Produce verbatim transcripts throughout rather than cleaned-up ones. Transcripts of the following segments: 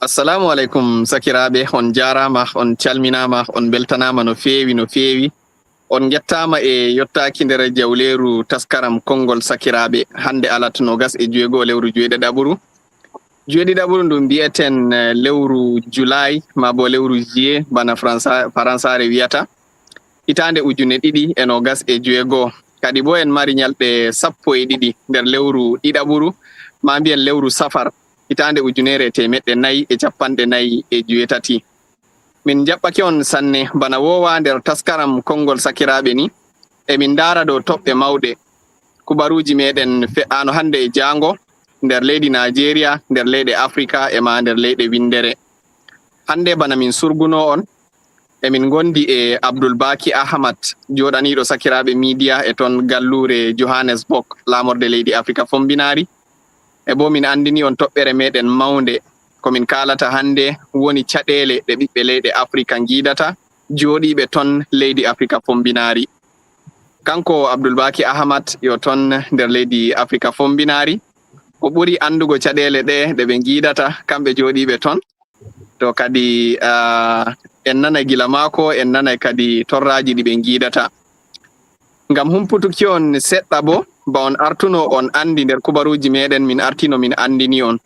Assalamu aleykum, sakiraaɓe. On jaaraama, on calminaama, on mbeltanaama no feewi, no feewi. On ngettaama e yottaaki nder jawleeru taskaram Konngol Sakiraaɓe. Hannde alat noogas e jeego lewru joweeɗiɗaɓuru. Joweeɗiɗaɓuru ndu mbiyeten, eh, lewru Julaay, maa bo lewru Juillet, bana Faransa-, Faransaare wiyata. Hitaande ujune ɗiɗi e noogas e jeego. Kadi bo en mari nyalɗe sappo e ɗiɗi nder lewru ɗiɗaɓuru, maa mbiyen lewru Safar, hitaande ujunere e teemeɗɗe nayi e cappanɗe nayi e joweetati. Min njaɓɓake on sanne, bana woowa nder taskaram Konngol Sakiraaɓe ni, emin ndaara dow toɓɓe mawɗe. Kubaruuji meɗen fe'aano hannde e jaango nder leydi Naajeeriya, nder leyɗe Afrika e maa nder leyɗe winndere. Hannde bana min surguno on, emin ngondi e Abdul Baki Ahmad, jooɗaniiɗo Sakiraaɓe Miidiya e ton galluure Johannesburg, laamorde leydi Afrika Fombinaari. E bo min anndini on toɓɓere meɗen mawnde. Ko min kaalata hannde woni caɗeele ɗe ɓiɓɓe leyɗe Afrika ngiidata, jooɗiiɓe ton leydi Afrika Fombinaari. Kanko Abdul Baki Ahmad yo ton nder leydi Afrika Fombinaari. O ɓuri anndugo caɗeele ɗe, ɗe ɓe ngiidata, kamɓe jooɗiiɓe ton. To kadi, ah, en nanay gila maako, en nanay kadi torraaji ɗi ɓe ngiidata. Ngam humputuki on seɗɗa bo, ba on artuno on anndi nder kubaruuji meɗen, min artino min anndini on.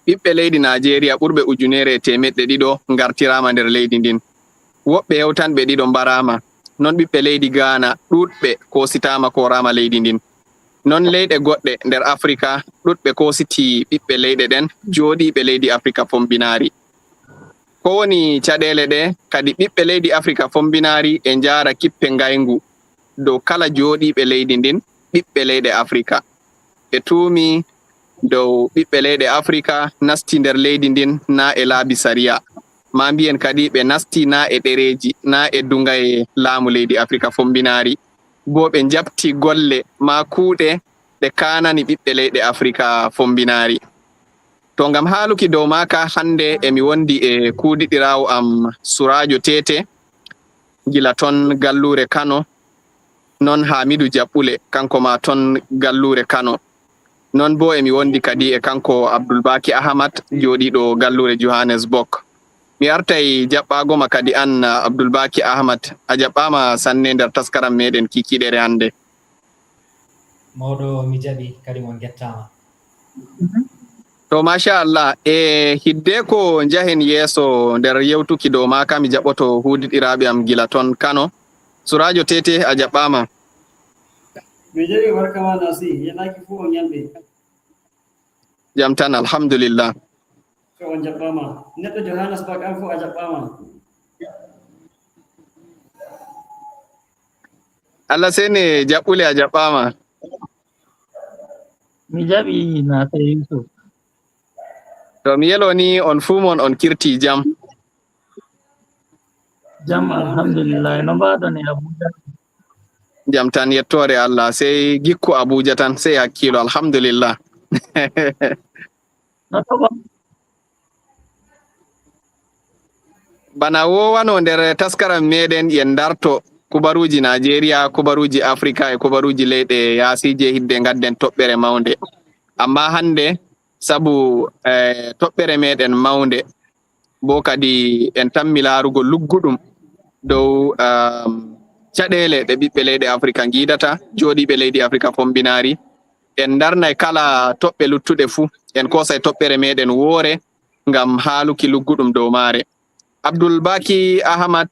Ɓiɓɓe leydi Naajeeriya ɓurɓe ujunere e teemeɗɗe ɗiɗo ngartiraama nder leydi ndin. Woɓɓe hewtanɓe ɗiɗo mbaraama. Non ɓiɓɓe leydi Gaana ɗuuɗɓe koositaama kooraama leydi ndin. Non leyɗe goɗɗe nder Afrika ɗuuɗɓe koositi ɓiɓɓe leyɗe ɗen jooɗiiɓe leydi Afrika Fombinaari. Ko woni caɗeele ɗe? Kadi ɓiɓɓe leydi Afrika Fombinaari e njaara kippe ngayngu dow kala jooɗiiɓe leydi ndin, ɓiɓɓe leyɗe Afrika. Ɓe tuumi dow ɓiɓɓe leyɗe Afrika nasti nder leydi ndin naa e laabi sariya. Maa mbiyen kadi ɓe nasti naa e ɗereeji, naa e duŋaye laamu leydi Afrika Fombinaari. Bo ɓe njaɓti golle maa kuuɗe ɗe kaanani ɓiɓɓe leyɗe Afrika Fombinaari. To ngam haaluki dow maaka, hannde emi wondi e kuudiɗiraawo am Suraajo Tete, gila ton galluure Kano, non Haamidu Jaɓɓule, kanko maa ton galluure Kano. Non bo emi wondi kadi e kanko Abdul Baki Ahmad, jooɗiiɗo galluure Johannesburg. Mi artay jaɓɓaago ma kadi an, Abdul Baki Ahmad, a jaɓɓaama sanne nder taskaram meɗen kiikiiɗere hannde. Mawɗo, mi jaɓi, kadi on ngettaama. To, machallah, e hidde ko njahen yeeso nder yewtuki dow maaka, mi jaɓoto huudiɗiraaɓe am gila ton Kano. Suraajo Tete, a jaɓɓaama. Mi jaɓi, barka ma Nasi, yenaaki fuu on ñalɗi. Jam tan, alhamdulillah. To on jaɓɓaama. Neɗɗo Johannesburg an fuu a jaɓɓaama. Allah sene Jaɓɓule, a jaɓɓaama. Mi jaɓi Nase Yusuf. To mi yelo ni on fuu mon on kirti jam. Jam alhamdulillah. No mbaɗon e Abuja? Jam tan, yettoore Allah. Sey gikku Abuja tan, sey hakkiilo, alhamdulillah. No toɓa? Bana wowano nder taskaram meɗen yen darto kubaruuji Naajeeriya, kubaruuji Afrika e kubaruuji leyɗe yaasiije hidde ngadden toɓɓere mawnde. Amma hannde, sabu, eh, toɓɓere meɗen mawnde, bo kadi en tammi laarugo lugguɗum dow, um, caɗeele ɗe ɓiɓɓe leyɗe Afrika ngiidata, jooɗiiɓe leydi Afrika Fombinaari. En ndarnay kala toɓɓe luttuɗe fuu. En koosay toɓɓere meɗen woore ngam haaluki lugguɗum dow maare. Abdul Baki Ahmad,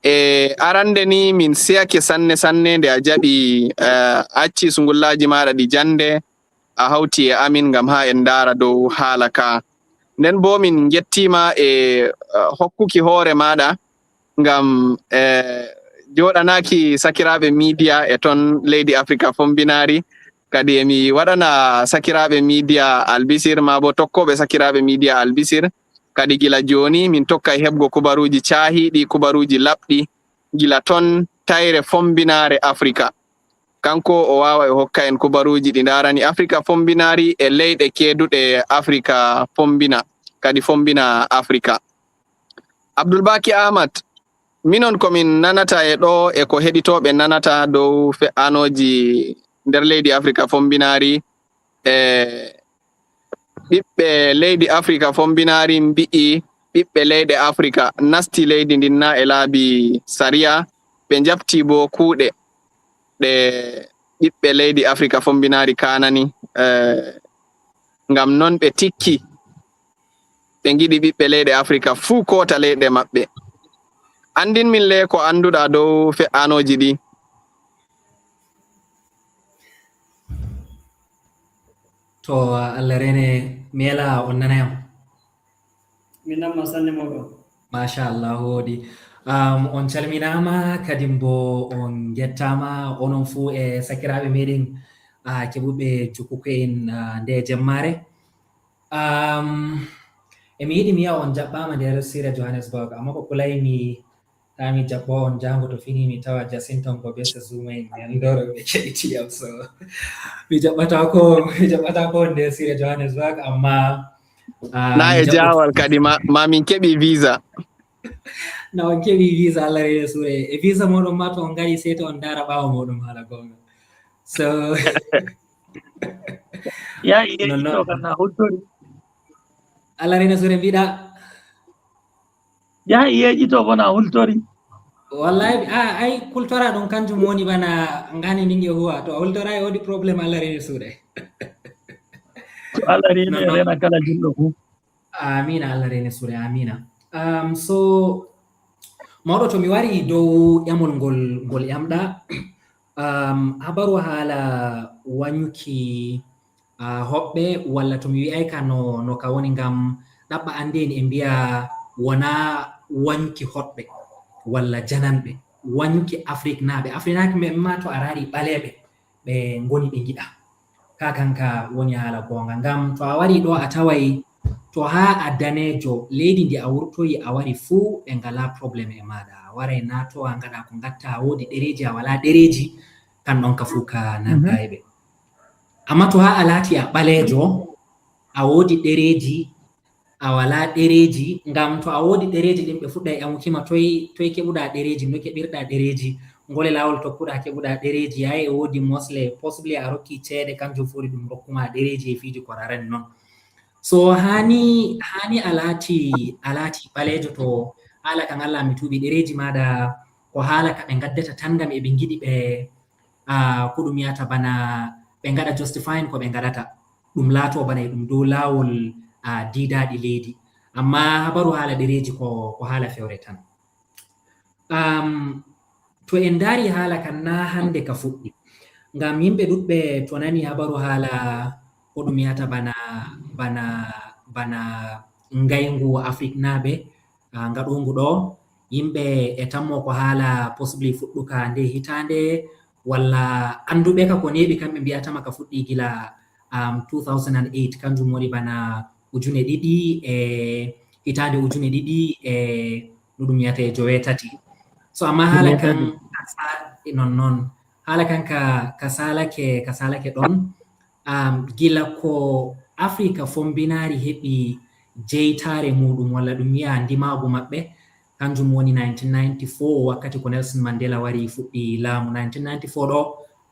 e arande ni min seyake sanne sanne nde a jaɓi, eh, acci sungullaaji maaɗa ɗi jannde, a hawti e amin ngam haa en ndaara dow haala ka. Nden bo min njettiima e, eh, hokkuki hoore maaɗa ngam, eh, jooɗanaaki sakiraaɓe miidiya e ton leydi Afrika Fombinaari. Kadi emi waɗana sakiraaɓe miidiya albisir, maa bo tokkooɓe sakiraaɓe miidiya albisir. Kadi gila jooni min tokkay heɓgo kubaruuji caahiiɗi, kubaruuji laɓɗi, gila ton tayre fombinaare Afrika. Kanko o waawa o hokka en kubaruuji ɗi ndaarani Afrika Fombinaari e leyɗe keeduɗe Afrika Fombina, kadi Fombina Afrika. Abdul Baki Ahmad, minon ko min nanata e ɗo e ko heɗitooɓe nanata dow fe'anooji nder leydi Afrika Fombinaari, e ɓiɓɓe leydi Afrika Fombinaari mbi'i ɓiɓɓe leyɗe Afrika nasti leydi ndin na e laabi sariya, ɓe njaɓti boo kuuɗe ɗe ɓiɓɓe leydi Afrika Fombinaari kaanani, eh, ngam non ɓe tikki ɓe ngiɗi ɓiɓɓe leyɗe Afrika fuu koota leyɗe maɓɓe. Anndin min le ko annduɗaa dow fe'anooji ɗi. To Allah rene, mi ela on nanay am. Min nan ma sanne moɗon. Machallah, wooɗi. Um, on calminaama, kadi mbo on njettaama, onon fuu e sakiraaɓe meɗen, uh, keɓuɓe jukkuko en, uh, nde jemmaare. Um, emi yiɗi mi yi'a on jaɓɓaama nder Sira Johannesburg, amma ko kulay mi taa mi jaɓɓo on jaango to fini mi tawa Jacinta Mbobese Zuma en mi anndoro ɓe keɗiti am. So mi jaɓɓata ko, mi jaɓɓata ko on nder Sira Johannesburg, amma, ah, Na mi e jaɓɓo- jaawal kadi ma, ma min keɓi visa. Na on keɓi visa, Allah rene suure. E visa moɗon ma to on ngari sey to on ndaara ɓaawo moɗon haala goonga. So Ya iye Non, non. To kan na hultori. Allah rene suure mbiɗa. Ya iyeji to bona hultori. Wallahi, a, ay kultora ɗum kanjum woni bana ngani min e huwa. To a hultora e wodi problème, Allah rene suure. To Allah rene, Non, non. Rena kala julɗo fu. Amina, Allah rene suure, amina. Um, so, mawɗo, to mi wari dow ƴamol ngol, ngol ƴamɗa, um, habaru haala wanyuki, uh, hoɓɓe, walla to mi wi'ay ka no, no ka woni, ngam ɗaɓɓa anndeni e mbiya wona wanyuki hoɓɓe, walla jananɓe, wanyuki Afriknaaɓe. Afriknaaɓe ɓe ma to a raari ɓaleeɓe, ɓe ngoni ɓe ngiɗa. Ka kanka woni haala goonga. Ngam to a wari ɗo a taway to haa a daneejo, leydi ndi a wurtoyi a wari fuu ɓe ngalaa problème e maaɗa. A waray naatowa ngaɗa ko ngatta, a woodi ɗereeji, a walaa ɗereeji, kan ɗon ka fuu ka nanta e ɓe. Amma to haa a laati a ɓaleejo, a woodi ɗereeji, a walaa ɗereeji, ngam to a woodi ɗereeji ɗin ɓe fuɗɗay ƴamuki ma toy, toy keɓuɗa ɗereeji, no keɓirɗa ɗereeji, ngole laawol tokkuɗa keɓuɗa ɗereeji, ay e woodi mosle, possibly a rokki ceede, kanjum fuu ɗum rokkuma ɗereeji e fiiji ko rarani non. So haani, haani a laati, a laati ɓaleejo to haala kan Allah mi tuubi ɗereeji maaɗa ko haala ka ɓe ngaddata tan ngam e ɓe ngiɗi ɓe, ah, ko ɗum yata bana ɓe ngaɗa justifying ko ɓe ngaɗata. Ɗum laato bana e ɗum dow laawol, ah, diidaaɗi leydi. Amma habaru haala ɗereeji ko, ko haala fewre tan. Um, to en ndaari haala kan na hannde ka fuɗɗi. Ngam yimɓe ɗuɗɓe to nani habaru haala ko ɗum yata bana, bana, bana ngayngu Afriknaaɓe, ah, ngaɗoongu ɗo, yimɓe e tammo ko haala possibly fuɗɗuka nde hitaande, walla annduɓe ka ko neeɓi kamɓe mbiyatama ka fuɗɗi gila, um, two thousand and eight, kanjum woni bana ujune ɗiɗi e hitaande ujune ɗiɗi e no ɗum wiyata e joweetati. So amma haala kan ka sa-, e non non. Haala kan ka, ka saalake, ka saalake ɗon. Um, gila ko Afrika Fombinaari heɓi jeytaare muɗum, walla ɗum wiya ndimaagu maɓɓe, kanjum woni nineteen ninety-four, wakkati ko Nelson Mandela wari fuɗɗi laamu nineteen ninety-four ɗo.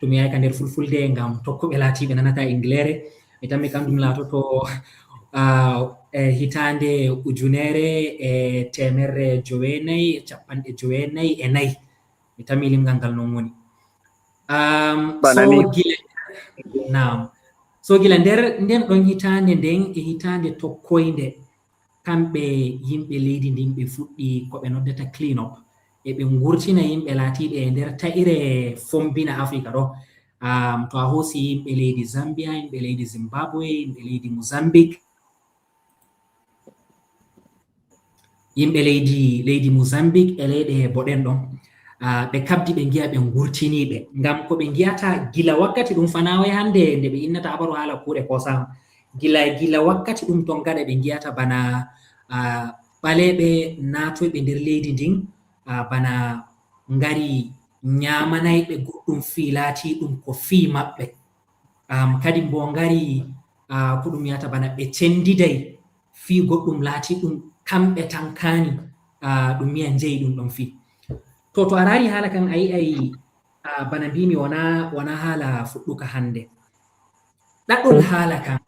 To mi yahi ka nder fulfulde ngam tokkuɓe laatiiɓe nanata Ingleere, mi tammi kanjum laatoto, ah, e hitaande ujunere e teemerre joweenayi e capanɗe joweenayi e nayi. Mi tammi limgal ngal non woni. Um, Bana so ni. Gila, naam. So gila nder nden ɗon hitaande nden e hitaande tokkoynde, kamɓe yimɓe leydi ndin ɓe fuɗɗi ko ɓe noddata clean up. E ɓe ngurtina yimɓe laatiiɓe e nder ta'ire fombina Afrika ɗo. Um, to a hoosi yimɓe leydi Zambia, yimɓe leydi Zimbabwe, yimɓe leydi Mozambique, yimɓe leydi, leydi Mozambique e leyɗe boɗen ɗon, ah, ɓe kabdi ɓe ngi'a ɓe ngurtiniiɓe. Ngam ko ɓe ngi'ata gila wakkati ɗum fanaa way hannde nde ɓe innata habaru haala kuuɗe kosama. Gila, gila wakkati ɗum ton gaɗa ɓe ngi'ata bana, ah, ɓaleeɓe naatoyɓe nder leydi ndin, ah, bana ngari nyamanayɓe goɗɗum fii laatiiɗum ko fii maɓɓe. Um, kadi mbo ngari, ah, ko ɗum wiyata bana ɓe cendiday fii goɗɗum laatiiɗum kamɓe tan kaani, ah, ɗum wiya njeyi ɗum ɗon fii. To, to a raari haala kan a yi'ay, ah, bana mbiimi wona, wona haala fuɗɗuka hannde. Ɗaɗol haala kan,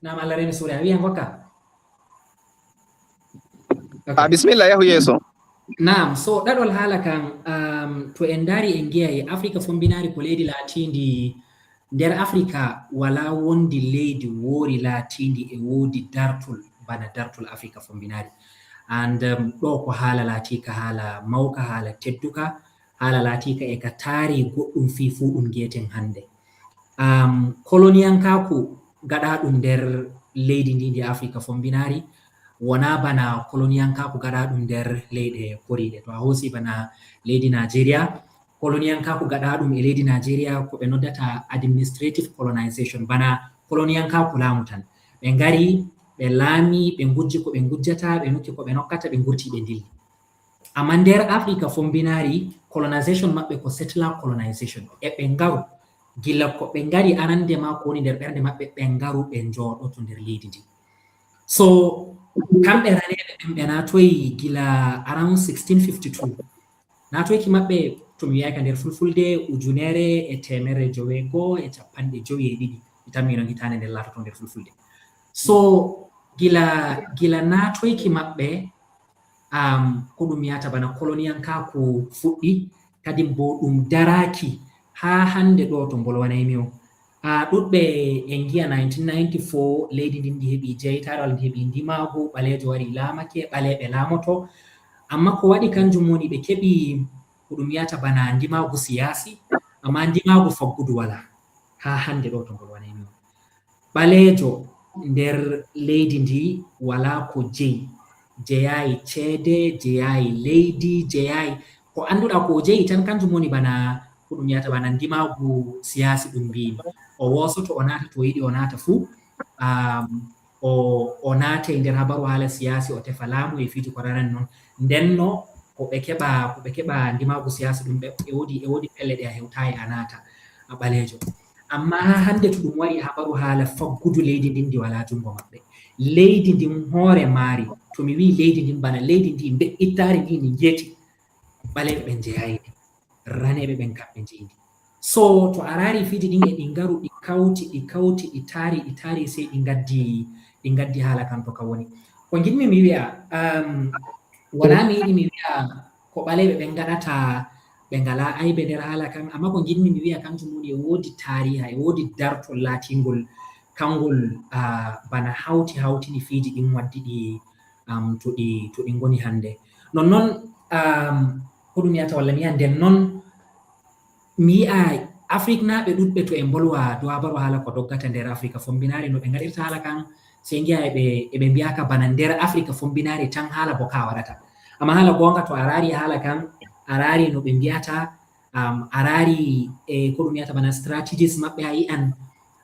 Naam, Allah rene suure. A wiya ngokka. A bisimilla, yahu yeeso. Naam, so ɗaɗol haala kan, um, to en ndaari en ngi'ay Afrika Fombinaari ko leydi laatiindi nder Afrika walaa wondi leydi woori laatiindi e woodi dartol bana dartol Afrika Fombinaari. And um, ɗo ko haala laatiika haala mawka, haala tedduka, haala laatiika e ka taari goɗɗum fii fuu ɗum ngi'eten hannde. Um, koloniyankaaku gaɗaaɗum nder leydi ndi ndi Afrika Fombinaari wonaa bana koloniyankaaku gaɗaaɗum nder leyɗe koriiɗe. To a hoosi bana leydi Najeriya, koloniyankaaku gaɗaaɗum e leydi Najeriya ko ɓe noddata administrative colonization, bana koloniyankaaku laamu tan. Ɓe ngari, ɓe laami, ɓe ngujji ko ɓe ngujjata, ɓe nokki ko ɓe nokkata, ɓe ngurti ɓe ndilli. Amma nder Afrika Fombinaari, colonization maɓɓe ko settler colonization. E ɓe ngaru, gila ko ɓe ngari arande ma ko woni nder ɓernde maɓɓe, ɓe ngaru ɓe njooɗoto nder leydi ndi. So, kamɓe raneeɓe ɓen ɓe naatoyi gila around sixteen fifty-two. Naatoyki maɓɓe, to mi wi'ay ka nder fulfulde, ujunere e teemerre joweego e cappanɗe jowi e ɗiɗi. Mi tammi non hitaande nden laatoto nder fulfulde. So, gila, gila naatoyki maɓɓe, um, ko ɗum wiyata bana koloniyankaaku fuɗɗi, kadin bo ɗum daraaki haa hannde ɗo to mbolwanaymi on. A ɗuɗɓe en ngi'a nineteen ninety-four, leydi ndin ndi heɓi jeytaare, walla ndi heɓi ndimaagu, ɓaleejo wari laamake, ɓaleeɓe laamoto. Amma ko waɗi kanjum woni ɓe keɓi ko ɗum wiyata bana ndimaagu siyaasi, amma ndimaagu faggudu walaa haa hannde ɗo to mbolwanaymi on. Ɓaleejo nder leydi ndi walaa ko jeyi, jeyaayi ceede, jeyaayi leydi, jeyaayi ko annduɗaa ko o jeyi tan, kanjum woni bana ko ɗum wiyata bana ndimaagu siyaasi ɗum mbiymi. O woosoto, o naata to o yiɗi o naata fuu. Um, o, o naatay nder habaru haala siyaasi, o tefa laamu e fiiji ko ranani non. Ndenno ko ɓe keɓa, ko ɓe keɓa ndimaagu siyaasi ɗum ɓe, e woodi, e woodi pelle ɗe a hewtaayi a naata a ɓaleejo. Amma haa hannde to ɗum wari habaru haala faggudu leydi ndin ndi walaa junngo maɓɓe. Leydi ndin hoore maari, to mi wi'i leydi ndin bana leydi ndi mbe'ittaari ndi ndi njeeti, ɓaleeɓe ɓen njeyaayi ndi. Raneeɓe ɓen kamɓe njeyi ndi. So to a raari fiiji ɗin e ɗi ngaru ɗi kawti, ɗi kawti, ɗi taari, ɗi taari, sey ɗi ngaddi, ɗi ngaddi haala kan to ka woni. Ko ngiɗmi mi wi'a, um, walaa mi yiɗi mi wi'a ko ɓaleeɓe ɓen ngaɗata ɓe ngalaa aybe nder haala kan, amma ko ngiɗmi mi wi'a kanjum woni e woodi taariha, e woodi dartol laatingol kangol, ah, bana hawti hawtini fiiji ɗin waddi ɗi, um, to ɗi, to ɗi ngoni hannde. Nonnon, um, ko ɗum wiyata walla mi wi'a nden non, mi yi'a Afriknaaɓe ɗuɗɓe to e mbolwa dow habaru haala ko doggata nder Afrika Fombinaari, no ɓe ngaɗirta haala kan, sey ngi'a eɓe, eɓe mbi'a ka bana nder Afrika Fombinaari tan haala bo ka waɗata. Amma haala goonga to a raari haala kan, a raari no ɓe mbi'ata, um, a raari e ko ɗum wiyata bana strategies maɓɓe a yi'an.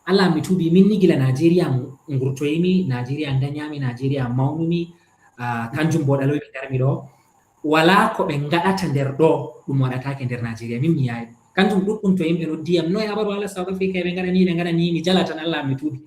Allah mi tuubi min ni gila Najeriya ngurtoymi, Najeriya danyami, Najeriya mawnumi, ah, kanjum bo ɗaloymi ngarmi ɗo. Walaa ko ɓe ngaɗata nder ɗo ɗum waɗataake nder Najeriya. Min mi yaay. Kanjum ɗuɗɗum to yimɓe noddi yam, "Noy habaru haala South Africa, ɓe ngaɗa ni, ɓe ngaɗa ni," mi jala tan, Allah mi tuubi.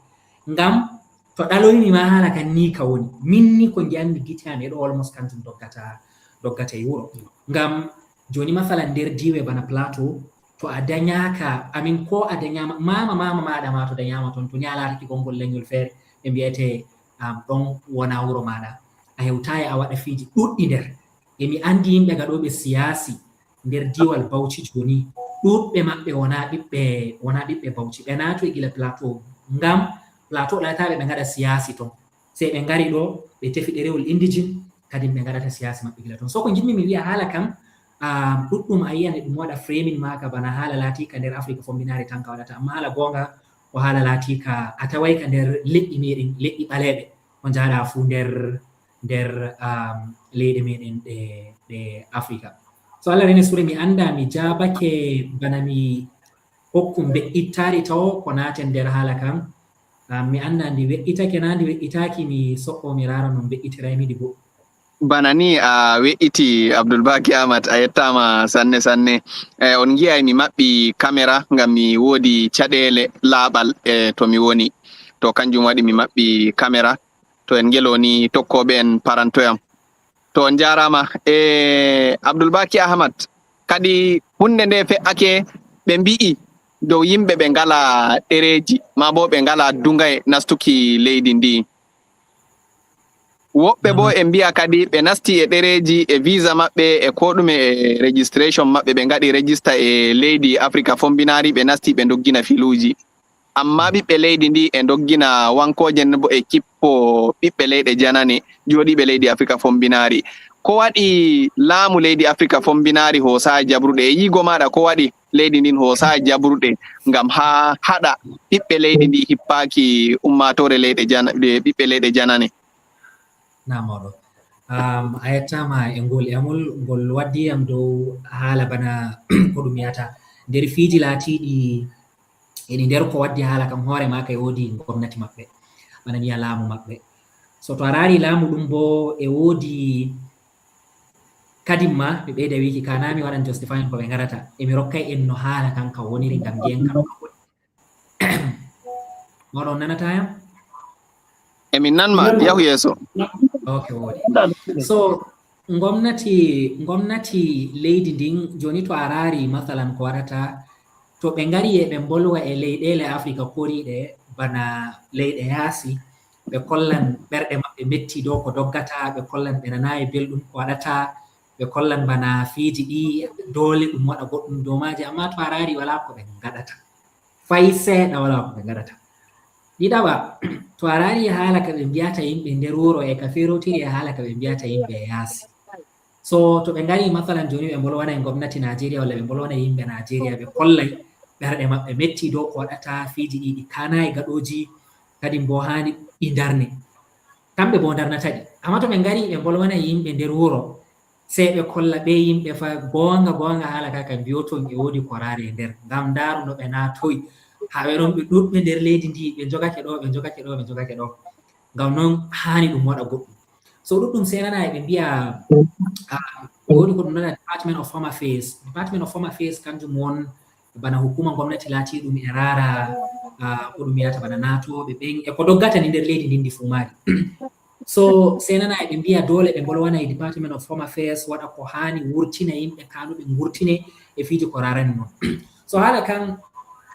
Ngam to ɗaloymi ma haala kan ni ka woni. Min ni ko ngi'anmi gite am e ɗo almost kanjum doggata, doggata e wuro. Ngam jooni masalan nder diiwe bana Plateau, to a danyaaka, amin ko a danyaama, maama, maama maaɗa ma to danyaama ton, to ni a laatake konngol lenyol feere, ɓe mbi'ete, um, ɗon wona wuro maaɗa. A hewtaayi a waɗa fiiji ɗuɗɗi nder. E mi anndi yimɓe gaɗooɓe siyaasi nder diiwal Bauchi jooni, ɗuɗɓe maɓɓe wona ɓiɓɓe, wona ɓiɓɓe Bauchi. Ɓe naatoyi gila Plateau, ngam Plateau ɗalataaɓe ɓe ngaɗa siyaasi ton. Sey ɓe ngari ɗo, ɓe tefi ɗerewol indijin, kadi ɓe ngaɗata siyaasi maɓɓe gila ton. So ko ngiɗmi mi wi'a haala kan, ah, ɗuɗɗum a yi'an e ɗum waɗa framing maaka bana haala laatiika nder Afrika Fombinaari tan ka waɗata. Amma haala goonga, ko haala laatiika a taway ka nder leƴƴi meɗen, leƴƴi ɓaleeɓe, ko njaaɗa fuu nder, nder, um, leyɗe meɗen ɗe, ɗe Afrika. So Allah rene suure, mi annda mi jaabake bana mi hokku mbe'ittaari tawo ko naaten nder haala kan. Um, mi annda ndi we'itake na ndi we'itaaki, mi soɓɓo mi raara no mbe'itiraymi ndi bo. Bana ni a we'iti Abdul Baki Ahmad, a yettaama sanne sanne. Eh, on ngi'ay mi maɓɓi kamera ngam mi woodi caɗeele laaɓal, eh, to mi woni. To kanjum waɗi mi maɓɓi kamera. To en ngelo ni tokkooɓe en parantoyam. To on njaaraama. Eh, Abdul Baki Ahmad, kadi huunde nde fe'ake ɓe mbi'i dow yimɓe ɓe ngalaa ɗereeji, maa boo ɓe ngalaa duŋaye nastuki leydi ndi. Woɓɓe boo e mbi'a kadi ɓe nasti e ɗereeji, e visa maɓɓe, e koo ɗume, e registration maɓɓe, ɓe ngaɗi rejista e leydi Afrika Fombinaari, ɓe nasti ɓe ndoggina filuuji. Ammaa ɓiɓɓe leydi ndi e ndoggina wankooje nden boo e kippo ɓiɓɓe leyɗe janane jooɗiiɓe leydi Afrika Fombinaari. Ko waɗi laamu leydi Afrika Fombinaari hoosaay jaɓruɗe? E yi'go maaɗa, ko waɗi leydi ndin hoosaay jaɓruɗe ngam haa haɗa ɓiɓɓe leydi ndi hippaaki ummaatoore leyɗe jana-, ɓiɓɓe leyɗe janane? Naam, mawɗo. Um, a yettaama e ngol emol, ngol waddi yam dow haala bana ko ɗum wiyata nder fiiji laatiiɗi eɗi nder ko waddi haala kam hoore maaka e woodi gomnati maɓɓe, bana mbiya laamu maɓɓe. So to a raari laamu ɗum boo e woodi kadin ma, mi ɓeyda wiiki ka naa mi waɗan justifying ko ɓe ngaɗata. E mi rokkay en no haala kan ka woniri ngam ngi'en ka no ka woni. Mawɗo, on nanataa yam? E min nan ma, yahu yeeso. Ok, wooɗi. So, ngomnati, ngomnati leydi ndin, jooni to a raari, masalan, ko waɗata, to ɓe ngari e ɓe mbolwa e leyɗeele Afrika koriiɗe, bana leyɗe yaasi, ɓe kollan ɓerɗe maɓɓe metti dow ko doggata, ɓe kollan ɓe nanaayi belɗum ko waɗata, ɓe kollan bana fiiji ɗi doole ɗum waɗa goɗɗum dow maaji, ammaa to a raari, walaa ko ɓe ngaɗata. Fay seeɗa walaa ko ɓe ngaɗata. Ɗiɗaɓa, to a raari haala ka ɓe mbiyata yimɓe nder wuro e ka feerotiri e haala ka ɓe mbiyata yimɓe e yaasi. So to ɓe ngari, masalan, jooni ɓe mbolwana e gomnati Najeriya walla ɓe mbolwana e yimɓe Najeriya, ɓe kollay ɓerɗe maɓɓe metti dow ko waɗata, fiiji ɗi ɗi kaanaayi gaɗooji, kadi boo haani ɗi ndarne. Kamɓe boo ndarnata ɗi. Ammaa to ɓe ngari ɓe mbolwana e yimɓe nder wuro, sey ɓe kolla ɓe yimɓe fa goonga, goonga haala ka, ka mbiyoton e woodi koraare e nder. Ngam ndaaru no ɓe naatoyi. Haa ɓe ɗon ɓe ɗuuɗɓe nder leydi ndi, ɓe njogake ɗo, ɓe njogake ɗo, ɓe njogake ɗo. Ngam non haani ɗum waɗa goɗɗum. So ɗuɗɗum seenana e ɓe mbi'a, ah, e woodi ko ɗum nana Department of Home Affairs. Department of Home Affairs kanjum won bana hukuma gomnati laatiiɗum e raara, ah, ko ɗum wiyata bana naatooɓe ɓen e ko doggata ni nder leydi ndin ndi fuu maari. So seenana e ɓe mbi'a doole ɓe mbolwana e Department of Home Affairs waɗa ko haani, wurtina yimɓe kaanuɓe ngurtine e fiiji ko raarani non. So haala kan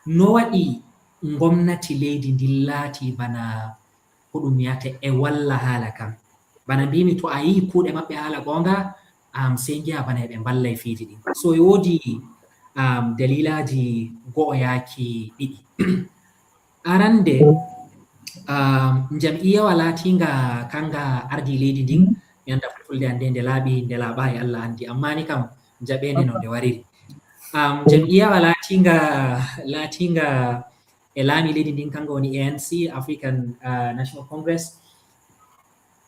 no waɗi gomnati leydi ndin laati bana ko ɗum wiyata e walla haala kan. Bana mbimi, to a yi'i kuuɗe maɓɓe haala goonga, am, sey ngi'a bana e ɓe mballa e fiiji ɗin. So e woodi, am, dalilaaji go'o yaaki ɗiɗi. Arande, am, jam'iyawa laatiinga kanga ardi leydi ndin, mi annda fulfulde an nde nde laaɓi, nde laaɓaay, Allah anndi, ammaa ni kam jaɓeende no nde wariri. Am, jam'iyawa laatiinga, laatiinga e laami leydi ndin, kanga woni A N C, African, ah, National Congress.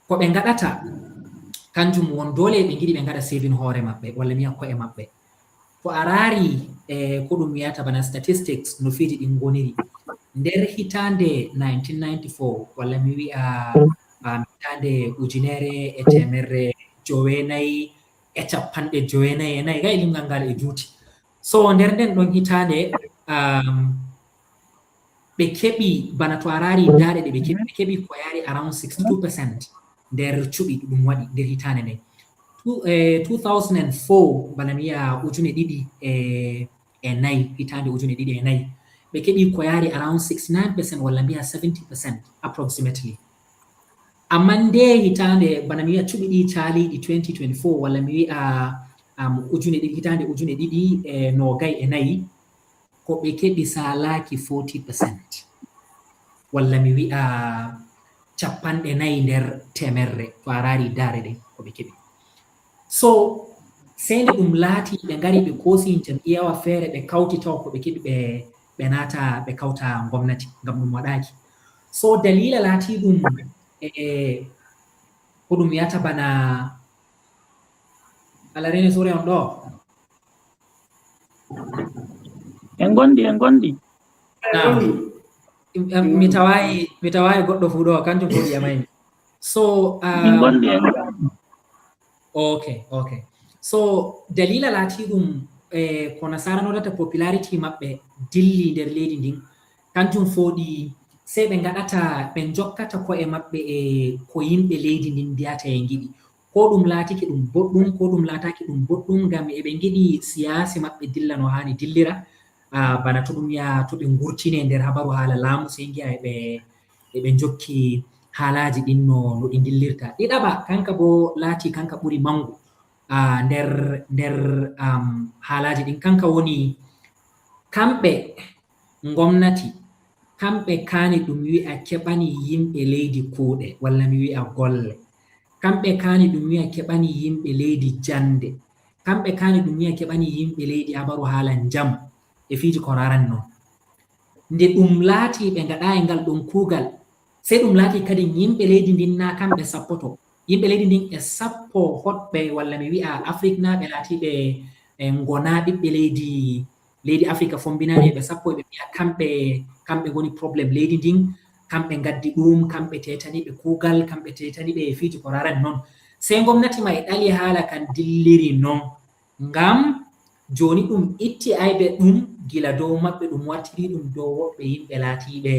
Ko ɓe ngaɗata, kanjum won doole ɓe ngiɗi ɓe ngaɗa saving hoore maɓɓe, walla mi wi'a ko'e maɓɓe. To a raari, eh, ko ɗum wiyata bana statistics no fiiji ɗin ngoniri. Nder hitaande nineteen ninety-four, walla mi wi'a, ah, hitaande ujunere e teemerre joweenayi e cappanɗe joweenayi e nayi, gay limngal ngal e juuti. So nder nden ɗon hitaande, um, ɓe keɓi, bana to a raari daaɗe ɗe ɓe keɓi, ɓe keɓi ko yaari around sixty-two percent nder cuɓi ɗum waɗi nder hitaande nden. Two, eh, two thousand and four, bana mi wi'a ujune ɗiɗi e, e nayi, hitaande ujune ɗiɗi e nayi, ɓe keɓi ko yaari around sixty-nine percent walla mbi'a seventy percent approximately. Ammaa nde hitaande, bana mi wi'a cuɓi ɗi caaliiɗi twenty twenty-four, walla mi wi'a, um, ujune ɗiɗi, hitaande ujune ɗiɗi e noogay e nayi, ko ɓe keɓi saalaaki forty percent. Walla mi wi'a cappanɗe nayi nder teemerre, to a raari daaɗe ɗen ko ɓe keɓi. So, sey nde ɗum laati, ɓe ngari, ɓe koosi jam'iyawa feere, ɓe kawti tawa ko ɓe keɓi, ɓe, ɓe naata, ɓe kawta gomnati, ngam ɗum waɗaaki. So, daliila laati ɗum, e, e, ko ɗum wiyata bana, Allah reene suure on ɗo. En ngondi, en ngondi. Naam. Em, em, mi tawaay, mi tawaay goɗɗo fuu ɗo, kanjum fuu ƴamaymi. So, En um, ngondi, en ngondi. Ok, ok. So, dalila laati ɗum, eh, ko nasara nodata popularity maɓɓe dilli nder leydi ndin, kanjum fooɗi sey ɓe ngaɗata, ɓe jokkata ko'e maɓɓe e ko yimɓe leydi ndin mbiyata e ngiɗi. Ko ɗum laatike ɗum boɗɗum, ko ɗum laatake ɗum boɗɗum, ngam eɓe ngiɗi siyaasi maɓɓe dilla no haani dillira. Ah, bana to ɗum wi'a to ɓe ngurtine nder habaru haala laamu, sey ngi'a e ɓe, e ɓe njokki haalaaji ɗin no, no ɗi ndillirta. Ɗiɗaɓa, kanka boo laati kanka ɓuri manngu, ah, nder, nder, am, haalaaji ɗin. Kanka woni kamɓe ngomnati, kamɓe kaani ɗum wi'a keɓani yimɓe leydi kuuɗe, walla mi wi'a golle. Kamɓe kaani ɗum wi'a keɓani yimɓe leydi jannde. Kamɓe kaani ɗum wi'a keɓani yimɓe leydi habaru haala njam e fiiji ko raarani non. Nde ɗum laati ɓe ngaɗaayi ngal ɗon kuugal, sey ɗum laati kadi yimɓe leydi ndin naa kamɓe sappoto. Yimɓe leydi ndin e sappo hoɗɓe, walla mi wi'a Afriknaaɓe laatiiɓe, e, ngonaa ɓiɓɓe leydi, leydi Afrika Fombinaari, ɓe sappo, ɓe mbi'a kamɓe, kamɓe ngoni problème leydi ndin, kamɓe ngaddi ɗum, kamɓe teetani ɓe kuugal, kamɓe teetani ɓe e fiiji ko raarani non. Sey ngomnati may ɗali haala kan dilliri non. Ngam jooni ɗum itti aybe ɗum gila dow maɓɓe, ɗum wartiri ɗum dow woɓɓe yimɓe laatiiɓe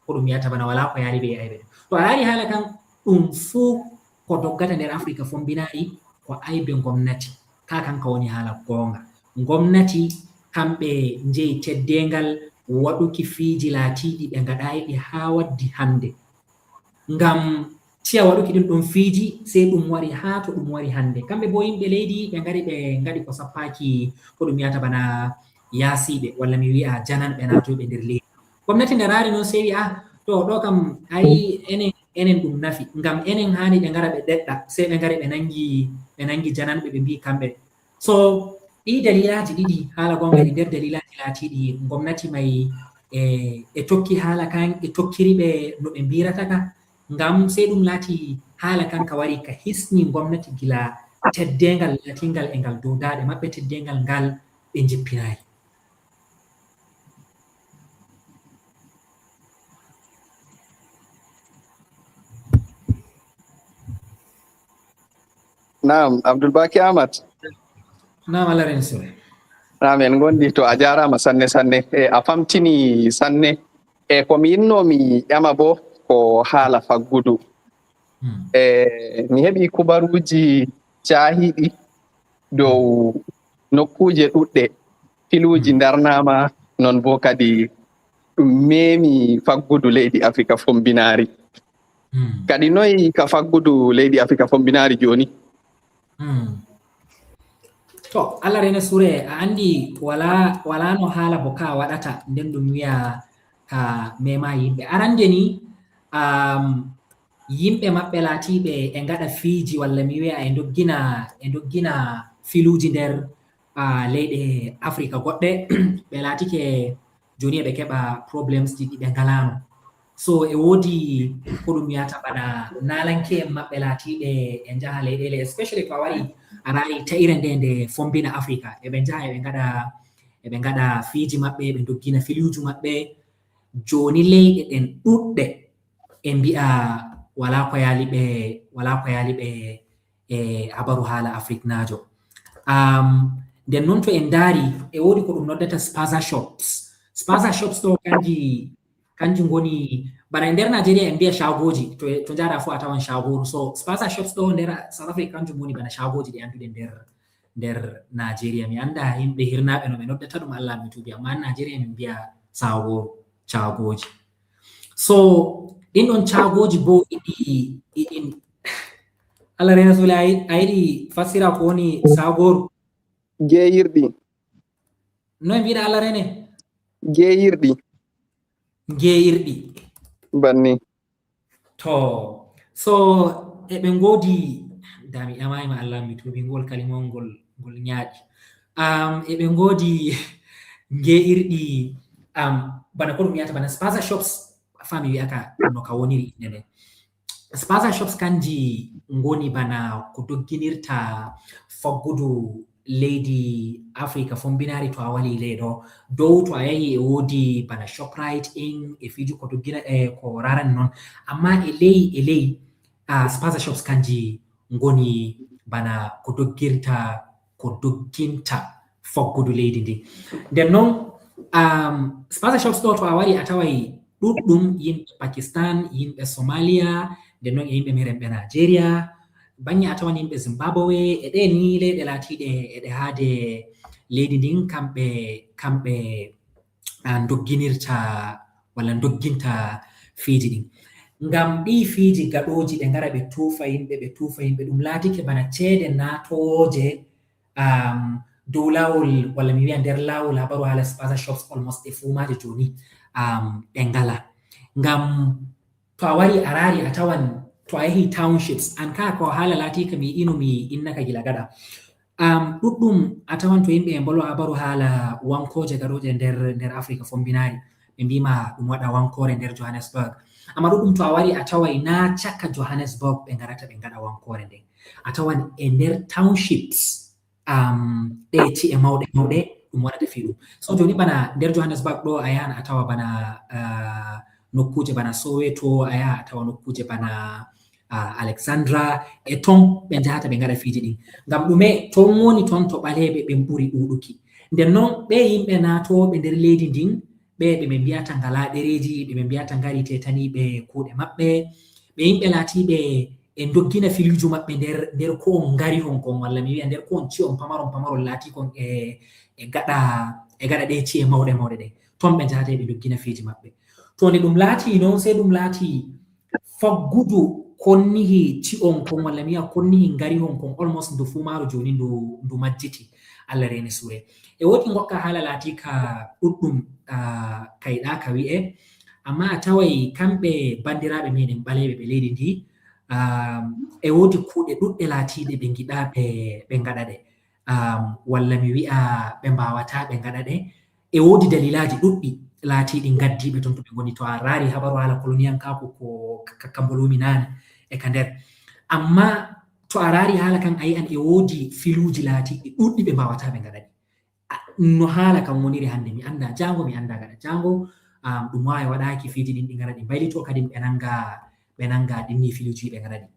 ko ɗum wi'ata bana walaa ko yaali ɓe e aybe ɗum. To a laari haala kan, ɗum fuu ko doggata nder Afrika Fombinaari ko aybe ngomnati. Kaa kanka woni haala goonga. Ngomnati kamɓe njeyi teddeengal waɗuki fiiji laatiiɗi ɓe ngaɗaayi ɗi haa waddi hannde. Ngam ciya waɗuki ɗum ɗon fiiji, sey ɗum wari haa to ɗum wari hannde. Kamɓe boo yimɓe leydi ɓe ngari ɓe ngaɗi ko sappaaki ko ɗum wi'ata bana yaasiiɓe, walla mi wi'a jananɓe naatoyɓe nder leydi. Gomnati nde raari non sey wi'a, "Ah, to ɗo kam, ay enen, enen ɗum nafi. Ngam enen haani ɓe ngara ɓe ɗeɗɗa, sey ɓe ngari ɓe nangi, ɓe nangi jananɓe ɓe mbi'i kamɓe." So, ɗii dalilaaji ɗiɗi, haala goonga, ɗi nder dalilaaji laatiiɗi gomnati may e, e tokki haala kan, e tokkiri ɓe no ɓe mbirata ka. Ngam sey ɗum laati haala kan ka wari ka hisni gomnati gila teddeengal laatingal e ngal dow daaɗe maɓɓe, teddeengal ngal ɓe njippinaay. Naam, Abdul Baki Ahmad. Naam, Allah rensu. Naam, en ngondi to a jaaraama sanne sanne. E, a famtini sanne. E, ko mi yinno mi ƴama bo ko haala faggudu. Hmm. E, mi heɓi kubaruuji caahiiɗi dow nokkuuje ɗuɗɗe. Filuuji hmm. ndarnaama, non bo kadi ɗum meemi faggudu leydi Afrika Fombinaari. Hmm. Kadi noy ka faggudu leydi Afrika Fombinaari jooni? Hmm. To, Allah rene sure, a andi wala, wala no haala bo ka waɗata, nden ɗum wi'a ka mema yimɓe. Arande ni, um, yimɓe maɓɓe laatiiɓe e ngaɗa fiiji walla mi wi'a e ndoggina, e ndoggina filuuji nder, ah, leyɗe Afrika goɗɗe, ɓe laatike jooni eɓe keɓa problems ji ɗi ɓe ngalaano. So e woodi ko ɗum wiyata bana naalanke'en maɓɓe laatiiɓe e njaha leyɗeele, especially to a wari a raari ta'ire nde nde fombina Afrika, eɓe njaha eɓe ngaɗa, eɓe ngaɗa fiiji maɓɓe, eɓe ndoggina filiwju maɓɓe. Jooni leyɗe ɗen ɗuɗɗe e mbi'a walaa ko yaali ɓe, walaa ko yaali ɓe e habaru haala Afriknaajo. Um, nden non to en ndaari, e woodi ko ɗum noddata spaza shops. Spaza shops ɗo kanji, kanji ngoni, bana e nder Nigeria en mbi'a shagoji, to, to njaara fu a tawan shagoru. So spaza shops ɗo nder South Africa kanjum woni bana shagoji ɗi annduɗen nder, nder Nigeria. Mi annda yimɓe hirnaaɓe no ɓe noddata ɗum, Allah mi tuubi, amma Nigeria min mbi'a shagoru, shagoji. So ɗin ɗon shagoji bo iɗi, iɗin, Allah rena sule, a yiɗi fassira ko woni shagoru? Jeeyirɗi. Noy mbiɗa Allah rene? Jeeyirɗi. Jeeyirɗi. Banni. To, so eɓe ngoodi, da mi ƴamaima Allah mi tuubi, ngol kalimawol ngol, ngol ñaaƴi. Um, eɓe ngoodi jeeyirɗi, um, bana ko ɗum wiyata bana spaza shops, fami wi'aka no ka woniri inde nden. Spaza shops kanji ngoni bana ko dogginirta faggudu leydi Afrika fombinaari to a wali ley ɗo. Dow to a yahi e woodi bana Shoprite in e fiji ko doggina, e ko rarani non. Amma e ley, e ley, ah, spaza shops kanji ngoni bana ko doggirta, ko dogginta faggudu leydi ndi. Nden non, um, spaza shops ɗo to a wari a taway ɗuɗɗum yimɓe Pakistan, yimɓe Somalia, nden non e yimɓe meren ɓe Nigeria, bannge a tawan yimɓe Zimbabwe, e ɗe ni leyɗe laatiiɗe eɗe haade leydi ndin, kamɓe, kamɓe, a dogginirta walla dogginta fiiji ɗin. Ngam ɗii fiiji gaɗooji ɓe ngara ɓe tuufa yimɓe, ɓe tuufa yimɓe, ɗum laatike bana ceede naatooje, um, dow laawol, walla mi wiya nder laawol habaru haala spaza shops almost ɗe fuu maaje jooni, um, ɗe ngala. Ngam to a wari a raari a tawan to a yehi townships, an kaa ko haala laatiika mi yiɗino mi innaka gila gaɗa. Um, ɗuɗɗum a tawan to yimɓe e mbolwa habaru haala wankooje gaɗooje nder, nder Afrika Fombinaari, ɓe mbiima ɗum waɗa wankoore nder Johannesburg. Amma ɗuɗɗum to a wari a taway naa caka Johannesburg ɓe ngarata ɓe ngaɗa wankoore nden. A tawan e nder townships, um, ɗe ci'e mawɗe mawɗe ɗum waɗata fii ɗum. So jooni bana nder Johannesburg ɗo a yahan a tawa bana, uh, nokkuuje bana Soweto, a yaha a tawa nokkuuje bana, uh, Alexandra, e ton ɓe njahata ɓe ngaɗa fiiji ɗin. Ngam ɗume ton woni ton to ɓaleeɓe ɓen ɓuri ɗuuɗuki. Nden non ɓe yimɓe naatooɓe nder leydi ndin, ɓe ɓe ɓe mbiyata ngalaa ɗereeji, ɓe ɓe mbiyata ngari tetaniiɓe kuuɗe maɓɓe, ɓe yimɓe laatiiɓe e doggina filuuji maɓɓe nder, nder ko on ngari on kon, walla mi wiya nder ko on ci'on pamaron pamaron laatii kon e, e gaɗa, e gaɗa ɗe ci'e mawɗe mawɗe ɗe. Ton ɓe njahata ɓe doggina fiiji maɓɓe. To nde ɗum laatii non, sey ɗum laatii faggudu konnihi ci'on kon, walla mi wiya konnihi ngari on kon, almost ndu fuu maaru jooni ndu, ndu majjiti. Allah reene suure. E woodi ngokka haala laatiika ɗuɗɗum, ah, kayɗaaka wi'e, amma a taway kamɓe banndiraaɓe meɗen ɓaleeɓe ɓe leydi ndi, ah, e woodi kuuɗe ɗuɗɗe laatiiɗe ɓe ngiɗaa ɓe, ɓe ngaɗa ɗe, ah, walla mi wi'a ɓe mbaawataa ɓe ngaɗa ɗe. E woodi dalilaaji ɗuɗɗi laatiiɗi ngaddiiɓe ton to ɓe ngoni. To a raari habaru haala koloniyankaaku ko ka, ka, ka mbolumi naane e ka nder. Amma to a raari haala kan a yi'an e woodi filuuji laatiiɗi ɗuɗɗi ɓe mbaawataa ɓe ngaɗa ɗi. A, no haala kan woniri hannde, mi anndaa jaango, mi anndaa gaɗa jaango, am, ɗum waawi waɗaaki fiiji ɗin ɗi ngara ɗi mbaylitoo, kadi ɓe nannga, ɓe nannga ɗin ni filuuji ɓe ngara ɗi.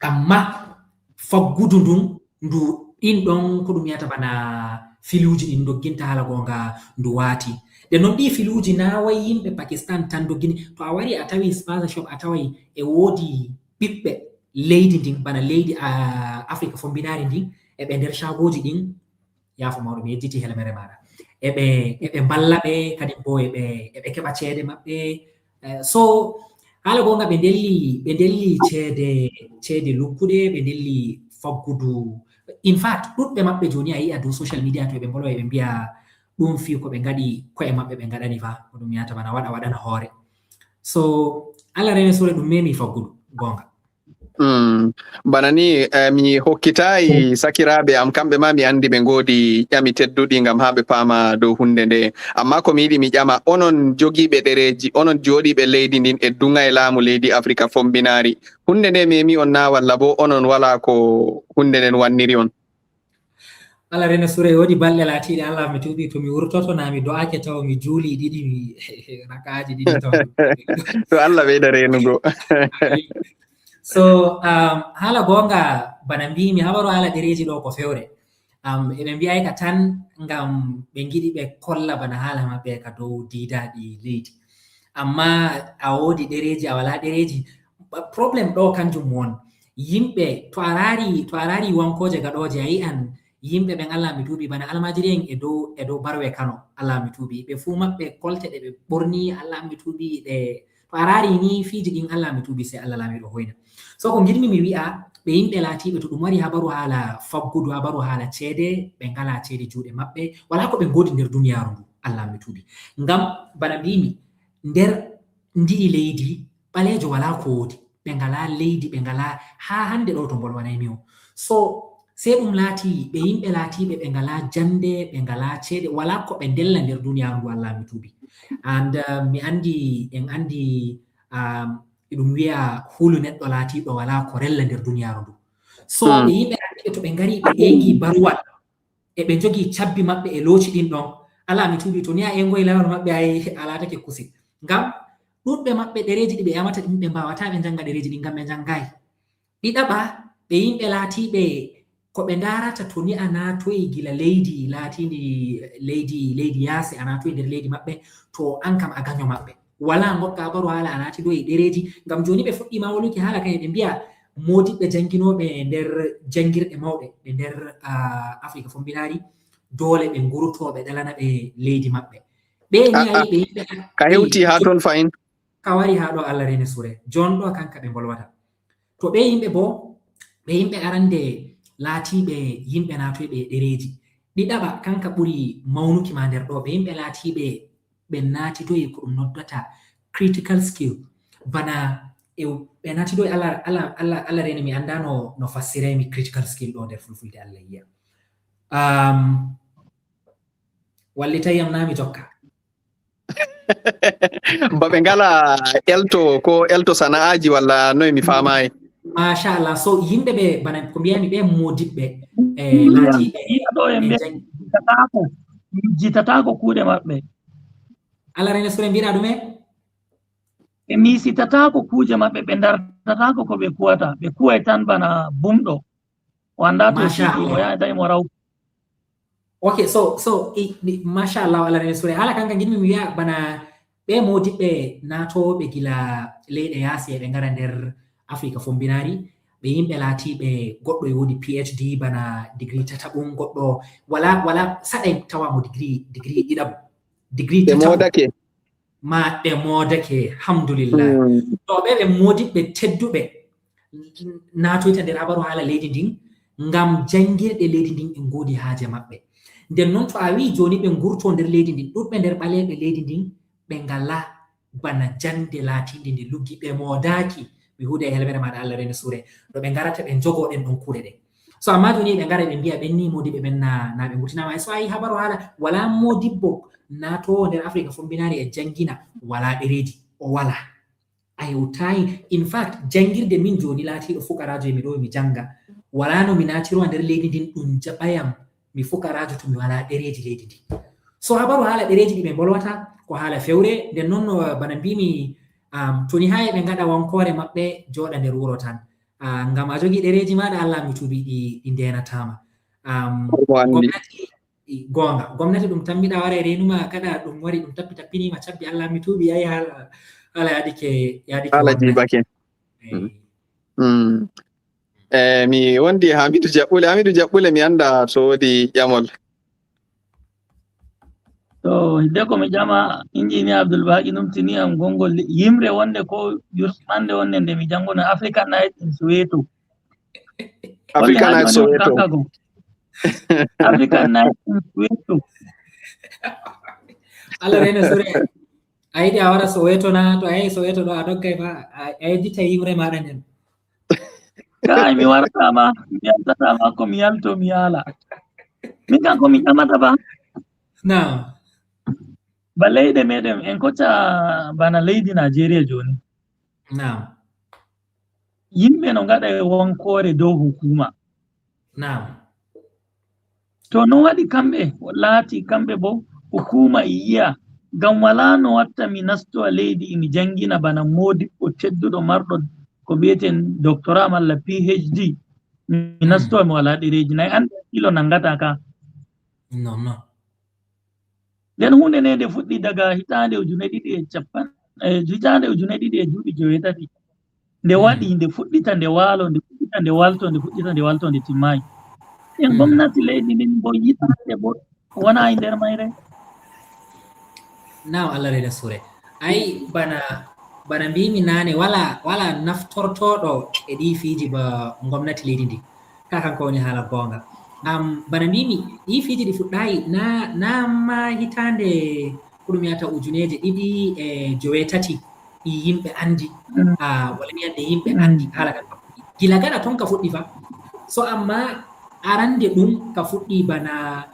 Amma faggudu ndun, ndu, ɗin ɗon ko ɗum wiyata bana filuuji ɗin dogginta haala goonga ndu waati. Nde non ɗi filuuji na way yimɓe Pakistan tan doggini, to a wari a tawi spaza shop a taway e woodi ɓiɓɓe leydi ndin, bana leydi, ah, Afrika Fombinaari ndin, e ɓe nder shaagooji ɗin, yaafo mawɗo, mi yejjiti helmere maaɗa. E ɓe, e ɓe mballa ɓe, kadi bo e ɓe, e ɓe keɓa ceede maɓɓe. Eh, so, haala goonga ɓe ndelli, ɓe ndelli ceede, ceede lukkuɗe, ɓe ndelli faggudu. In fact, ɗuɗɓe maɓɓe jooni a yi'a dow social media to ɓe mbolo e ɓe mbi'a ɗum fii ko ɓe ngaɗi ko'e maɓɓe ɓe ngaɗani fa, ko ɗum wiyata bana waɗa waɗana hoore. So, Allah reene suure ɗum memi faggudu, goonga. Mm. Bana ni, eh, mi hokkitaayi sakiraaɓe am, kamɓe ma mi anndi ɓe ngoodi ƴami tedduɗi ngam haa ɓe paama dow hunnde nde. Ammaa ko mi yiɗi mi ƴama, onon jogiiɓe ɗereeji, onon jooɗiiɓe leydi ndin e duŋay laamu leydi Afrika Fombinaari, hunnde nde memi on naa walla boo onon walaa ko hunnde nden wanniri on? Allah reene suure, e woodi balɗe laatiiɗe Allah mi tuubi to mi wurtoto naa mi do'ake taw mi juuli ɗiɗi, mi rakaaji ɗiɗi taw. To Allah ɓeyda reenugo. Amin. So, um, haala goonga bana mbiimi habaru haala ɗereeji ɗo ko fewre. Um, eɓe mbi'ay ka tan ngam ɓe ngiɗi ɓe kolla bana haala maɓɓe ka dow diidaaɗi leydi. Amma a woodi ɗereeji, a walaa ɗereeji, ba-, problème ɗo kanjum won. Yimɓe, to a raari, to a raari wankooje gaɗooje, a yi'an yimɓe ɓen, Allah mi tuubi, bana almaajiri'en e dow, e dow Barwe Kano, Allah mi tuubi. Ɓe fuu maɓɓe kolte ɗe ɓe ɓorni, Allah mi tuubi, ɗe, to a raari ni fiiji ɗin, Allah mi tuubi, sey Allah laamiiɗo hoyna. So ko ngiɗmi mi wi'a, ɓe yimɓe laatiiɓe to ɗum wari habaru haala faggudu, habaru haala ceede, ɓe ngalaa ceede juuɗe maɓɓe, walaa ko ɓe ngoodi nder duniyaaru ndu, Allah mi tuubi. Ngam bana mbiimi, nder ndi'i leydi, ɓaleejo walaa ko woodi. Ɓe ngalaa leydi, ɓe ngalaa haa hannde ɗo to mbolwanaymi on. So, sey ɗum laati, ɓe yimɓe laatiiɓe ɓe ngalaa jannde, ɓe ngalaa ceede, walaa ko ɓe ndella nder duniyaaru ndu, Allah mi tuubi. And, uh, mi anndi, en anndi, um, eɗum wi'a hulu neɗɗo laatiiɗo walaa ko rella nder duniyaaru ndu. So, hmm, ɓe yimɓe laatiiɓe to ɓe ngari, ɓe eegi baruwal, e ɓe njogii cabbi maɓɓe e looci ɗin ɗon. Allah mi tuubi, to ni a eengoyi lawol maɓɓe, ay, a laatake kuse. Ngam ɗuɗɓe maɓɓe ɗereeji ɗi ɓe ƴamata ɗin, ɓe mbaawataa ɓe njannga ɗereeji ɗin, ngam ɓe njanngaay. Ɗiɗaɓa, ɓe yimɓe laatiiɓe ko ɓe ndaarata to ni a naatoyi gila leydi laatiindi leydi, leydi yaasi, a naatoyi nder leydi maɓɓe, to an kam a gaño maɓɓe. Walaa ngokka habaru haala a naati ɗo e ɗereeji, ngam jooni ɓe fuɗɗiima woluki haala kan, eɓe mbi'a moodiɓɓe jannginooɓe nder janngirɗe mawɗe ɗe nder, ah, Afrika Fombinaari, doole ɓe ngurtoo ɓe ɗalana ɓe leydi maɓɓe. Ɓe ni a yi ɓe yimɓe ka hewti ha ton fayin. Ka wari ha ɗo Allah rene sure. Jon ɗo kanka ɓe mbolwata. To ɓe yimɓe bo, ɓe yimɓe arande laatiɓe yimɓe naatoyɓe e ɗereji. Ɗiɗaɓa kanka ɓuri mawnuki ma nder ɗo, ɓe yimɓe laatiɓe ɓe naatitoyi ko ɗum noddata critical skill. Bana e, ɓe naatitoyi Allah, Allah, Allah, Allah rene mi anda no, no fassiray mi critical skill ɗo nder fulfulde Allah yiya. Um, wallitay yam na mi jokka. Ba ɓe ngala elto ko elto sana'aaji walla noy mi faamaay. Machallah. So yimɓe ɓe bana ko mbiyami ɓe modiɓɓe e laatiɓe e jang- Jitataako. Jitataako kuuɗe maɓɓe. Allah rene sure mbiɗa ɗume? Ɓe misitataako kuuje maɓɓe, ɓe ndartataako ko ɓe kuwata. Ɓe kuway tan bana bumɗo. O annda to siki o yaha tawi mo raw. Ok, so so i, i, machallah Allah rene sure. Hala kanka ngiɗmi mi wiya bana ɓe modiɓɓe naatoɓe gila leyɗe yaasi e ɓe ngara nder Afrika fombinari, ɓe yimɓe laatiɓe goɗɗo e wodi P H D bana degree tataɓum, goɗɗo wala wala saɗay tawa mo degree degree ɗiɗaɓum. Degree ɓe modake. Ma ɓe modake, hamdulillah. To ɓe ɓe modiɓɓe tedduɓe naatoyta nder habaru haala leydi ndin ngam jangirɗe leydi ndin en godi haaje maɓɓe. Nden noon to a wi'i jooni ɓe ngurto nder leydi ndin, ɗuɗɓe nder ɓaleeɓe leydi ndin ɓe ngala bana jande laatinde nde luggi, ɓe modaaki. Mi huuda e helmere maɗa Allah rene sure, ɗo ɓe ngarata ɓe njogo ɗen ɗon kuuɗe ɗen. So amma jooni ɓe ngara ɓe mbiya ɓen ni modiɓɓe ɓen na, na ɓe ngurtinama. So a yi habaru haala wala modibbo naatowo nder Afrika fombinaari e jangina wala ɗereji, o wala. A hewtayi. In fact, jangirde min jooni laatiiɗo fukaraajo e mi ɗo mi janga, wala no mi naatirowa nder leydi ndin ɗum jaɓayam mi fukaraajo to mi wala ɗereji leydi ndi. So habaru haala ɗereji ɗi ɓe mbolwata ko haala fewre, nden noon no bana mbimi, um, to ni haa ɓe ngaɗa wankoore maɓɓe jooɗa nder wuro tan. Uh, ngam a jogi ɗereji maɗa Allah mi tuubi ɗi, ɗi ndenatama. Um, gomnati goonga. Gomnati ɗum tammiɗa wara e reenuma kaɗa ɗum wari ɗum tappi tappinima cabbi Allah mi tuubi ayi hala hala yaɗike yaɗike. Hala jibake. Mm. Eh, mi wondi Hamidu Jaɓɓule. Hamidu Jaɓɓule mi anda to wodi ƴamol. To hidde ko mi ƴama injiniya Abdul Baki numtini am gongol yimre wonde ko yurmande wonde nde mi janguno African Night in Soweto. African Night Soweto. African Night in Soweto. Allah rene sure. A yiɗi a wara Soweto na, to a yahi Soweto ɗo a doggay fa a yejjita yimre maɗa nden. Kai mi warata ma, mi yaltata ma ko mi yalto mi yala. Min kan ko mi ƴamata ba. Naam. Ba leyɗe meɗen en kocca bana leydi Najeriya joni. Naam. Yimɓe no ngaɗa e wankoore dow hukuma. Naam. To no waɗi kamɓe laati kamɓe bo hukuma e yiya ngam wala no watta mi nastowa leydi emi jangina bana modibbo tedduɗo marɗo ko mbiyeten doctorat malla P H D mi nastowa mi wala ɗereji nayi ande kilo nangata ka. Non non. Nden hunde nde nde fuɗɗi daga hitande ujune ɗiɗi e capan e hitande ujune ɗiɗi e duuɓi joweetati. Nde waɗi nde fuɗɗita nde waalo nde fuɗɗita nde walto nde fuɗɗita nde walto nde timmayi. En gomnati leydi ndin bo yitande bo wona e nder mayre. Naw Allah rena sure. Ay bana bana mbimi nane wala wala naftortoɗo e ɗi fiiji ba gomnati leydi ndi. Ka kanko woni haala goonga. Am bana mbimi ɗi fiiji ɗi fuɗɗayi na na ma hitande ko ɗum yata ujuneje ɗiɗi e joweetati ɗi yimɓe andi. Ah, wala mi ande yimɓe andi haala kan. Gila gaɗa ton ka fuɗɗi fa. So amma arande ɗum ka fuɗɗi bana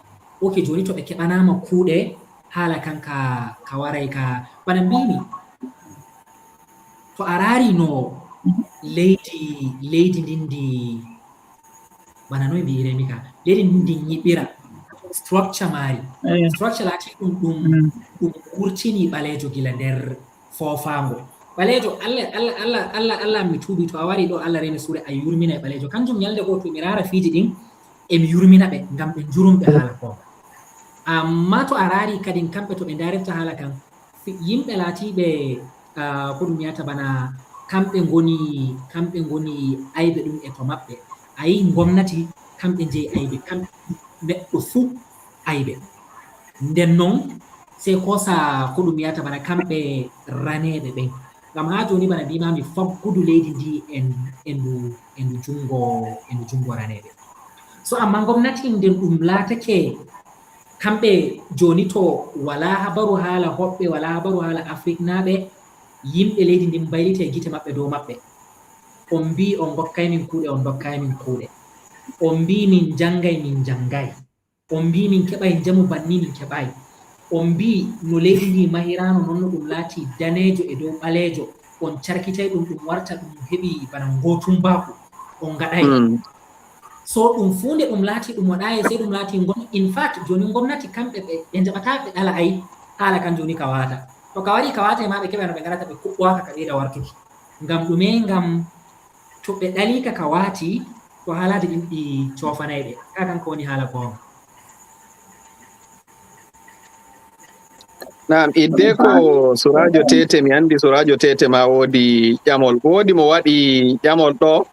oke joni to ɓe keɓanama kuuɗe haala kan ka ka waray ka bana mbimi. To a raari no leydi leydi ndin ndi bana noy mbiyiremi ka leydi ndin ndi nyiɓira structure maari structure laati ɗum ɗum ɗum wurtini ɓaleejo gila nder foofaango ɓaleejo allah allah allah allah allah mi tuubi to a wari ɗo allah rene suure a yurmina e ɓaleejo kanjum ñalde goo to mi raara fiiji ɗin emi yurmina ɓe ngam ɓe njurumɓe haala ko amma to a raari kadin kamɓe to ɓe ndarirta haala kan yimɓe laatiiɓe ko ɗum wiyata bana kamɓe ngoni kamɓe ngoni aybe ɗum e to maɓɓe a yi gomnati kamɓe njeyi aybe kamɓe neɗɗo fuu aybe nden noon Sey koosa ko ɗum wiyata bana kamɓe raneeɓe ɓen. Ngam haa jooni bana mbiimi faggudu leydi ndi en, en ndu, en ndu junngo, en ndu junngo raneeɓe. So ammaa ngomnati nden ɗum laatake kamɓe jooni to walaa habaru haala hoɓɓe, walaa habaru haala Afriknaaɓe, yimɓe leydi ndin mbaylita e gite maɓɓe dow maɓɓe. On mbii on ngokkay min kuuɗe, on ndokkay min kuuɗe. On mbii min njanngay, min njanngay. On mbii min keɓay njamu banni, min keɓay. On mbii no leydi ndi mahiraano non no ɗum laati daneejo e dow ɓaleejo. On carkitay ɗum, ɗum warta ɗum heɓi bana ngootumbaaku. On ngaɗay. Mm. So ɗum fuu nde ɗum laati ɗum waɗaayi, sey ɗum laati ngon-, in fact, jooni ngomnati kamɓe ɓe, ɓe njaɓataa ɓe ɗala ay haala kan jooni ka waata. To ka warii ka waata e maa ɓe keɓa no ɓe ngarata ɓe kuɓɓowaaka ka ɓeyda wartuki. Ngam ɗume? Ngam to ɓe ɗaliika ka waati, to haalaaji ɗin ɗi coofanay ɓe. Kaa kan ko woni haala goonga. Naam, idde ko Suraajo Tete, mi anndi Suraajo Tete ma woodi ƴamol. Woodi mo waɗi ƴamol ɗo,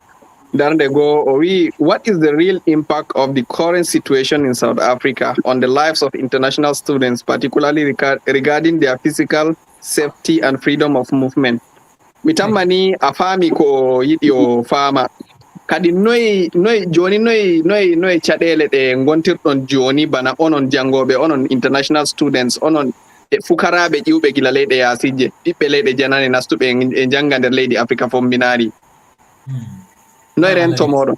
darnde goo, o wi'i, "What is the real impact of the current situation in South Africa on the lives of international students, particularly reca-, regarding their physical safety and freedom of movement?" Mi tamma ni a faami ko o yiɗi o faama. Kadi noy, noy, jooni noy, noy, noy caɗeele ɗe ngontirɗon jooni bana onon janngooɓe, onon international students, onon e fukaraaɓe ƴiwɓe gila leyɗe yaasiije, ɓiɓɓe leyɗe janane nastuɓe e, e njannga nder leydi Afrika Fombinaari? Hmm. Noy rento mooɗon?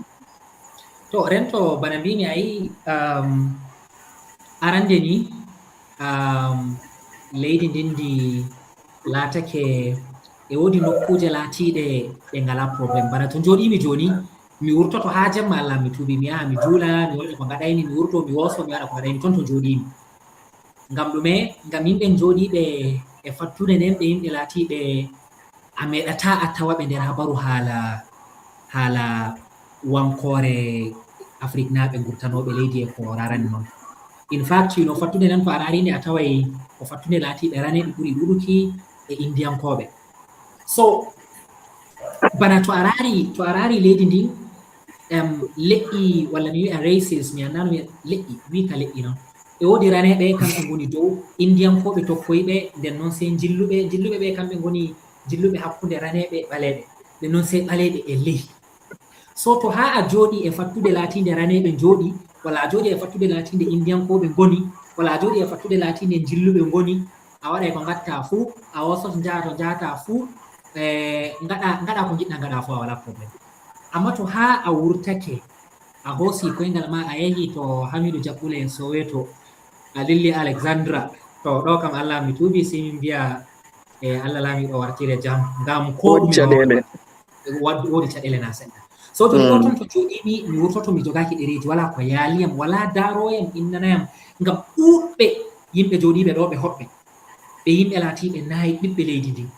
To rento, bana mbiimi, a yi'i, um, arande ni, um, leydi ndin ndi laatake e woodi nokkuuje laatiiɗe ɗe ngalaa problème. Bana to njooɗiimi jooni, mi wurtoto haa jemma, Allah mi tuubi, mi yaha mi juula, mi waɗa ko ngaɗaymi, mi wurto, mi wooso, mi waɗa ko ngaɗaymi, ton to njooɗiimi. Ngam ɗume? Ngam yimɓe njooɗiiɓe e fattude nden, ɓe yimɓe laatiiɓe a meeɗataa a tawa ɓe nder habaru haala, haala wankoore Afriknaaɓe ngurtanooɓe leydi e ko raarani non. In fact, you know, fattude nden to a raari nde a taway ko fattude laatiiɓe raneeɓe ɓuri ɗuuɗuki e Indiyankooɓe. So, bana to a raari, to a raari leydi ndin, em, leƴƴi, walla mi wi'a races, mi anndaa no mi wi'a, leƴƴi, mi wi'a ka leƴƴi non. E woodi raneeɓe, kamɓe ngoni dow, Indiyankooɓe tokkoy ɓe, nden non sey njilluɓe, njilluɓe ɓe kamɓe ngoni njilluɓe hakkunde raneeɓe e ɓaleeɓe, nden non sey ɓaleeɓe e ley. So to haa a jooɗii e fattude laatiinde raneeɓe njooɗii, walla a jooɗii e fattude laatiinde Indiyankooɓe ngoni, walla a jooɗii e fattude laatiinde njilluɓe ngoni, a waɗay ko ngatta fuu, a woosoto njaha to njahata fuu, eh, ngaɗa, ngaɗa ko njiɗɗa ngaɗa fuu, a walaa problème. Amma to haa a wurtake, a hoosi koyngal ma, a yahi to Hamidu Jaɓɓule en Soweto, a lilli Alexandra, to ɗo kam Allah mi tuubi, si min mbiya, eh, Allah laamiiɗo wartire jam, ngam ko ɗume caɗeele. Waɗ-, woodi caɗeele na seɗɗa. So to mi ɗo ton to jooɗiimi, mi wurtoto mi jogaaki ɗereeji, walaa ko yaaliyam, walaa daarooyam, innanayam, ngam ɗuuɗɓe yimɓe jooɗiiɓe ɗo ɓe hoɓɓe. Ɓe yimɓe laatiiɓe nayi ɓiɓɓe leydi ndin.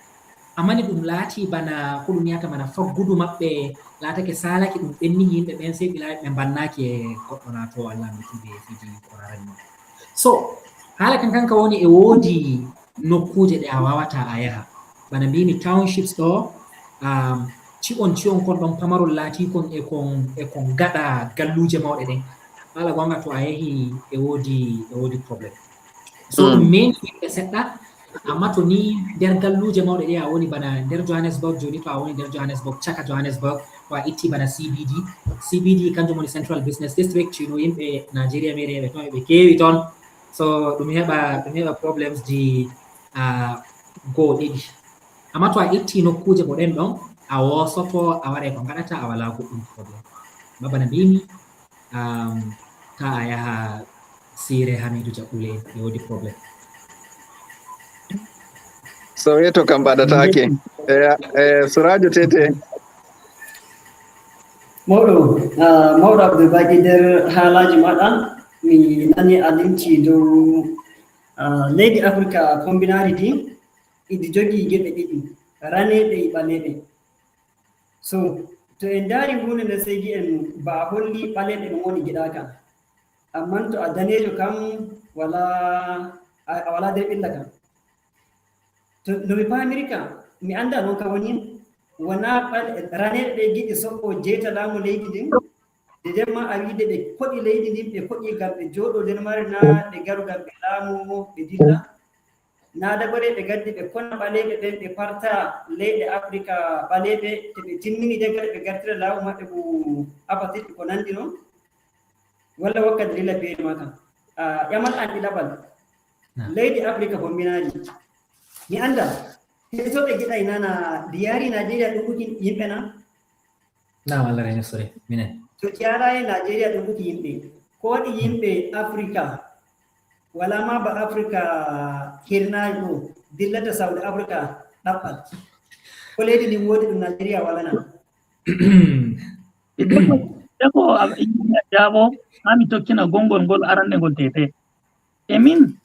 Amma ni ɗum laati bana ko ɗum wiyata bana faggudu maɓɓe laatake saalake ɗum ɓenni yimɓe ɓen sey ɓe laawi ɓe mbannaaki e goɗɗo na to Allah mi tuubi e fiji ko rarani mo. So, haala kan kanka woni e woodi nokkuuje ɗe a waawata a yaha. Bana mbiimi townships ɗo, um, ci'on, ci'on kon ɗon pamarol laati kon e kon, e kon gaɗa galluuje mawɗe ɗen. Haala goonga to a yahi e woodi, e woodi problème. So ɗum meemi yimɓe seɗɗa, amma to ni nder galluuje mawɗe ɗe a woni, bana nder Johannesburg jooni, to a woni nder Johannesburg, caka Johannesburg, to a itti bana C B D, C B D kanjum woni Central Business District, you know, yimɓe Nigeria meeɗen ɓe ton, ɓe keewi ton. So ɗum heɓa, ɗum heɓa problems ji, ah, goo ɗiɗi. Amma to a itti nokkuuje ko ɗen ɗon, a woosoto, a waɗay ko ngaɗata, a walaa goɗɗum problème. Amma bana mbiimi, um, ta a yaha siire Hamidu Jaɓɓule, e woodi problème. Soweto kam ɓadataake. E, e, Suraajo Tete. Mawɗo, ah, mawɗo Abdul Baki, nder haalaaji maɗa, mi nani a limti dow, ah, leydi Afirka kombinaari ndi, idi jogii geɓe ɗiɗi, raneeɓe e ɓaleeɓe. So, to en ndaari huunde nden, sey gi'en ba a holli ɓaleeɓe ɗum woni giɗaaka. Amman to a daneejo kam, walaa, a, a walaa nder ɓilla kam. To, no mi paamiri ka, mi anndaa non ka woni, wonaa ɓal-, raneeɓe ɓe giɗi soɓɓo jeyta laamu leydi ndin? De jemma a wiide ɓe koɗi leydi ndin, ɓe koɗi ngam ɓe jooɗoo nder maari, naa ɓe ngaru ngam ɓe laamoo, ɓe dilla? Naa dabareeɓe gaddi ɓe kona ɓaleeɓe ɓen, ɓe parta leyɗe Afrika ɓaleeɓe, te ɓe timmini de kadi ɓe gartira laamu maɓɓe ngu apartheid ko nanndi non? Walla wakkati lila beeri ma kan? Ah, ƴamal an ɗiɗaɓal. Leydi Afrika Fombinaari. Mi annda, heɗotooɓe Giɗay Nana, ndi yaari Najeriya ɗum ɓuti yimɓe na? Naam, Allah rene sore, minen. So ƴaaraay Najeriya ɗum ɓuti yimɓe. Ko waɗi yimɓe Afrika, wala ma ba Afrika hirnaajo ɗo, dillata Saudi Afrika ɗaɓɓal? Ko leydi ndin woodi ɗum Najeriya wala na? Debbo, a jaabo, haa mi tokkina gonngol ngol arannde ngol tete. E min,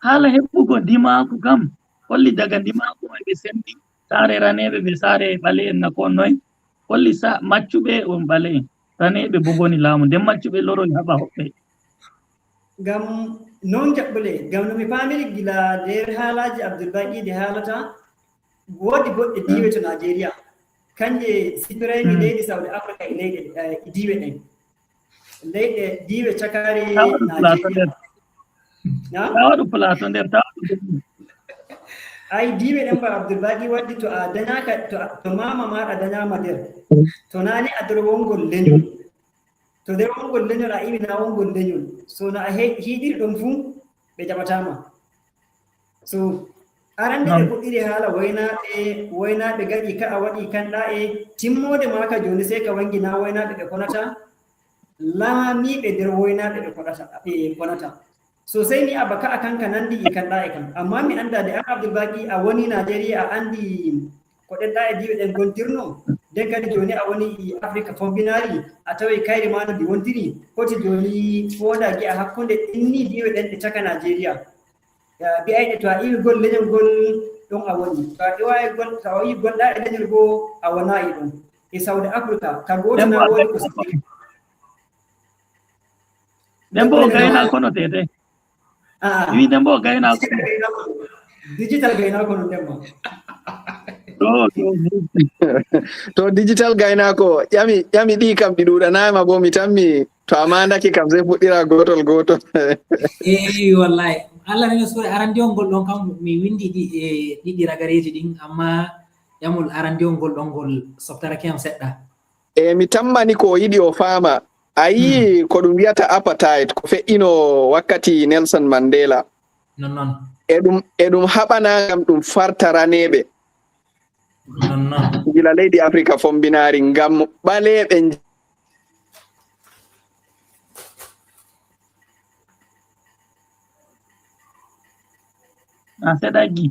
haala heɓugo ndimaaku kam, holli daga ndimaaku may ɓe senndi, saare raneeɓe ɓe saare ɓale'en na ko on noy? Holli sa-, maccuɓe on ɓale'en, raneeɓe bo ngoni laamu, nden maccuɓe loroy haɓa hoɓɓe. Ngam non jaɓɓule, ngam no mi faamiri gila nder haalaaji Abdul Baqi ɗi haalata, woodi goɗɗe diiwe to Najeriya. Kanje sifiraymi leydi Saudi Africa e leyɗe, eh, e diiwe ɗen. Leyɗe diiwe cakaari Najeriya. Na? Tawa ɗum Plateau nder, tawa ɗum. Ay, diiwe ɗen ba Abdul Baqi waddi to a dañaaka, to a, to maama maaɗa dañaama nder. To naani a nder wongol leñol. To nder wongol leñol a iwi na wongol leñol. So no a he-, hiiɗiri ɗon fuu, ɓe jaɓataa ma. So, arande ɓe puɗɗiri haala waynaaɓe, waynaaɓe gaɗi ka a waɗi kanɗa e timmoode maaka jooni sey ka wangi na waynaaɓe ɓe konata, laamiiɓe nder waynaaɓe ɓe koɗata, ɓe konata. So sey mi aba ka'a kan ka nanndi e kanɗa e kan. Amma mi annda de an Abdul Baqi a woni Najeriya a anndi ko ɗenɗa e diiwe ɗen gontirno. Nden kadi jooni a woni e Afrika Fombinaari, a taway kayri ma no ndi wontiri. Foti jooni foonda gi'a hakkunde ɗin ni diiwe ɗen e caka Najeriya. Ya, mbi'ayɗe to a iwi gol leñol ngol ɗon a woni. To a iwaay gol, to a iwi gonɗa e leñol goo a wonaayi ɗon. E Saudi Africa, ka gooto na woodi ko sifiri. Nden bo o gaynaako no tete. Ah. Wi nden bo o gaynaako. Digital gaynaako no nden ma. To, to, to digital gaynaako, ƴami, ƴami ɗi kam ɗi ɗuuɗanaama bo mi tammi to a maandake kam sey fuɗɗira gootol gootol. Eeyi, wallahi. Allah rena suure arandiwol ngol ɗon kam mi winndi ɗi, e ɗiɗi ragareeji ɗin, amma ƴamol arandiwol ngol ɗon ngol softarake am seɗɗa. E mi tammani ko o yiɗi o faama. A yii ko ɗum wiyata apartheid, ko feƴƴino wakkati Nelson Mandela. Non, non. E ɗum, e ɗum haɓana ngam ɗum farta raneeɓe. Non, non. Gila leydi Afrika Fombinaari ngam ɓaleeɓe nj- A seɗa gi,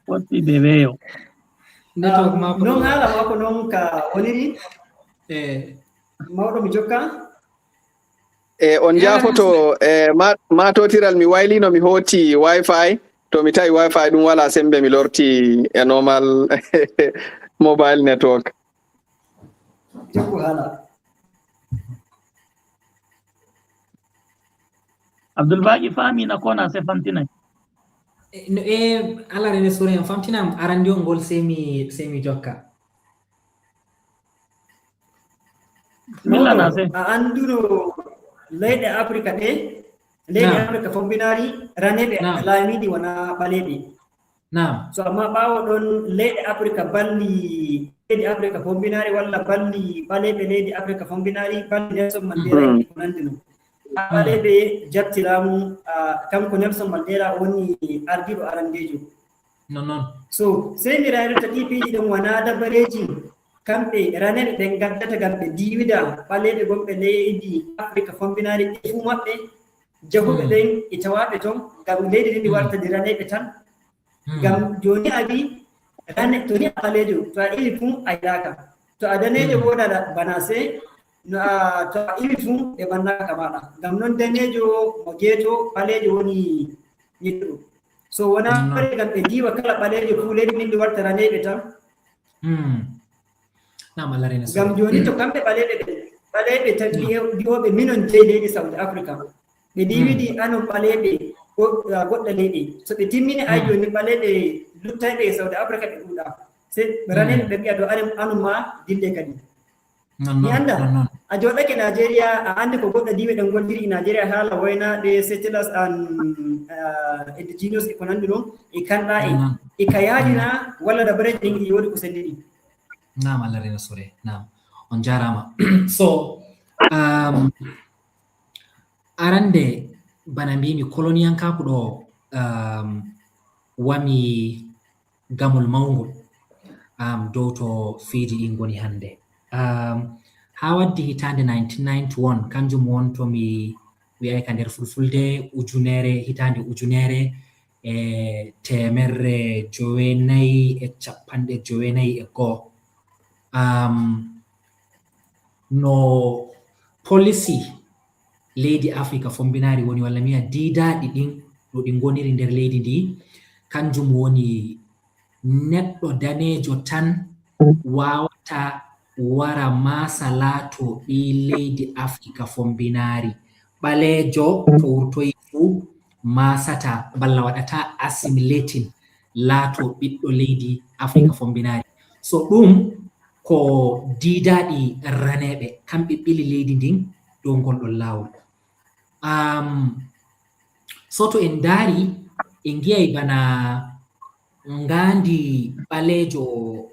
fotti be weeyo. Network maako non haala maako non ka woniri. Eh. Mawɗo mi jokka. E on jaafoto, e ma, ma totiral mi waylino mi hooti wifi. To mi tawi wifi ɗum wala sembe mi lorti e normal mobile network. Jokku haala. Abdul Baqi faami na kona se famtinay. E, no, e, ala rene sore en famtinam arandiwol ngol semi, semi jokka. Bismillah na se. A anduno leyɗe Afrika ɗe, leyɗe Afrika fombinaari, raneɓe laamiɗi wona ɓaleɓe. Naam. So amma ɓaawo ɗon leyɗe Afrika balli, leydi Afrika fombinaari walla balli ɓaleɓe leydi Afrika fombinaari, balli Nelson Mandela e ko nandi non. Haa ɓaleɓe jatti laamu, ah, kanko Nelson Mandela woni ardiiɗo arandeejo. Non, non. So, sey mi rayrata ɗi piiji ɗin wonaa dabareeji kamɓe raneɓe ɓen ngaddata ngam ɓe diiwida ɓaleɓe gonɓe leydi Afrika fombinaari e fuu maɓɓe, jahuɓe ɓen e tawaaɓe ton, ngam leydi ndin ndi warta ndi raneɓe tan. Ngam jooni a wi, rane, to ni a ɓaleejo, to a iwi fuu a yiɗaaka. To a daneejo wooda bana sey, no a, to a iwi fuu ɓe bannaaka maaɗa. Ngam non daneejo mo geeto, ɓaleejo woni yeeɗuɗo. So wonaa bare ngam ɓe diiwa kala ɓaleejo fuu leydi ndin ndi warta raneeɓe tan. Hmm. Naam, Allah rena sore. Ngam jooni to kamɓe ɓaleeɓe ɓe, ɓaleeɓe tan mbi'e-, mbi'ooɓe minon jeyi leydi Saudi Africa. Ɓe diiwidi anon ɓaleeɓe go-, ah, goɗɗe leyɗe. So ɓe timmini ay jooni ɓaleeɓe luttayɓe e Saudi Africa ɓe ɗuuɗaa. Sey raneeɓe ɓe mbi'a do anen, anun ma dille kadi. Non, mi non, annda non, non. A jooɗake Nigeria, a annda ko goɗɗo diiwe ɗen ngolliri e Nigeria, haala waynaaɓe, settlers and, uh, indigenous e ko nanndi ɗon, e kanɗa e, non, non, e ka yaaɗi na, walla dabareeji ɗin e woodi ko sendi ɗi? Naam, Allah reena sure. Naam. On jaaraama. So, um, arande, bana mbiimi, koloniyankaaku ɗo, um, wami gamol mawngol, um, dow to fiiji ɗin ngoni hannde. Um, haa waddi hitaande nineteen ninety-one, kanjum won to mi wi'ay ka nder fulfulde, ujunere, hitaande ujunere e teemerre jowenayi e cappanɗe jowenayi e go'o. Um, no policy leydi Afrika Fombinaari woni, walla mi wi'a diidaaɗi ɗin, no ɗi ngoniri nder leydi ndi, kanjum woni neɗɗo daneejo tan waawata wara maasa laato ɓii leydi Afrika Fombinaari. Ɓaleejo to wurtoyi fuu maasata, balla waɗata assimilating laato ɓiɗɗo leydi Afrika Fombinaari. So ɗum ko diidaaɗi raneeɓe, kamɓe ɓili leydi ndin dow ngol ɗon laawol. Um, so to en ndaari, en ngi'ay bana ngaandi ɓaleejo,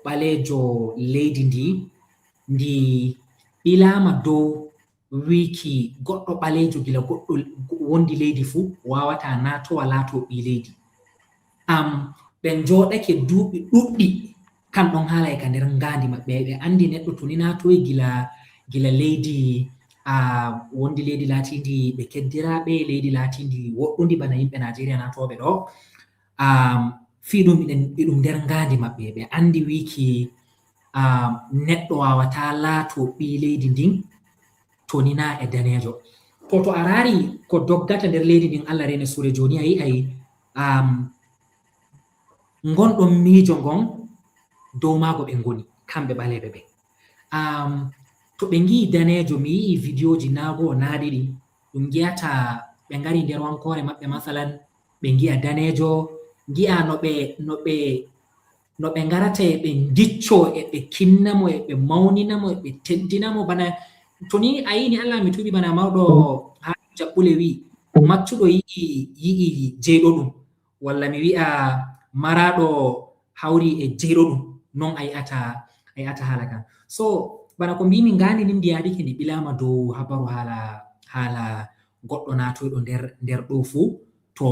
ɓaleejo leydi ndi, ndi ɓilaama dow wiiki goɗɗo ɓaleejo gila goɗɗo wondi leydi fuu waawata naatowa laato ɓii leydi. Am, ɓe njooɗake duuɓi ɗuɗɗi, kan ɗon haala e ka nder ngaandi maɓɓe. Ɓe anndi neɗɗo to ni naatoyi gila, gila leydi, a, wondi leydi laatiindi ɓe keddiraaɓe, leydi laatiindi woɗɗundi bana yimɓe Najeriya naatooɓe ɗo. Um, fii ɗum iɗen, iɗum nder ngaandi maɓɓe. Ɓe anndi wiiki, um, neɗɗo waawata laato ɓii leydi ndin, to ni naa e daneejo. To, to a raari ko doggata nder leydi ndin, Allah reene sure jooni, a yi'ay, um, ngon ɗon miijo ngon dow maago ɓe ngoni, kamɓe ɓaleeɓe ɓen. Um, to ɓe ngi'i daneejo, mi yi'i vidiyooji naa goo naa ɗiɗi, ɗum ngi'ata ɓe ngari nder wankoore maɓɓe, masalan, ɓe ngi'a daneejo, ngi'a no ɓe, no ɓe, no ɓe ngarata e ɓe ndiccoo, e ɓe kinna mo, e ɓe mawnina mo, e ɓe teddina mo. Bana, to ni a yi'ini, Allah mi tuubi, bana mawɗo haa jaɓɓule wi'i, maccuɗo yi'i, yi'i jeyɗo ɗum, walla mi wi'a maraaɗo hawri e jeyɗo ɗum, non a yi'ata, a yi'ata haala kan. So, bana ko mbiimi, ngaandi ndin ndi yaadike ndi ɓilaama dow habaru haala, haala goɗɗo naatoyɗo nder, nder ɗo fuu, to,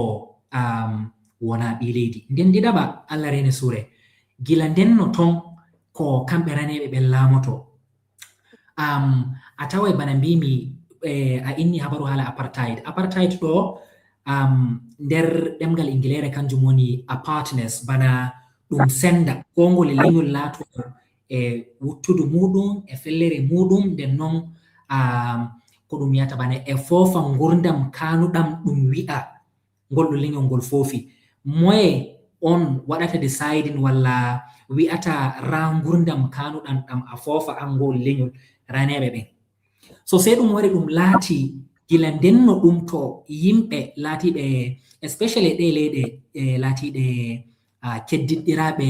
um, wona ɓii leydi. Nden ɗiɗaɓa, Allah reene sure. Gila nden no ton ko kamɓe raneeɓe ɓen laamoto. Um, a taway bana mbiimi, eh, a inni habaru haala apartheid. Apartheid ɗo, um, nder ɗemngal Ingileere kanjum woni apartness, bana ɗum senda, koo ngole lenyol laato e wuttudu muuɗum, e fellere muuɗum, nden non, um, ko ɗum wiyata bana e foofa ngurdam kaanuɗam ɗum wi'a ngol ɗo lenyol ngol foofi. Moye on waɗata deciding walla wi'ata raa ngurdam kaanuɗam ɗam a foofa an ngol lenyol raneeɓe ɓen? So sey ɗum wari ɗum laati gila nden no ɗum to yimɓe laatiiɓe, especially ɗe leyɗe, eh, laatiiɗe, ah, keddiɗɗiraaɓe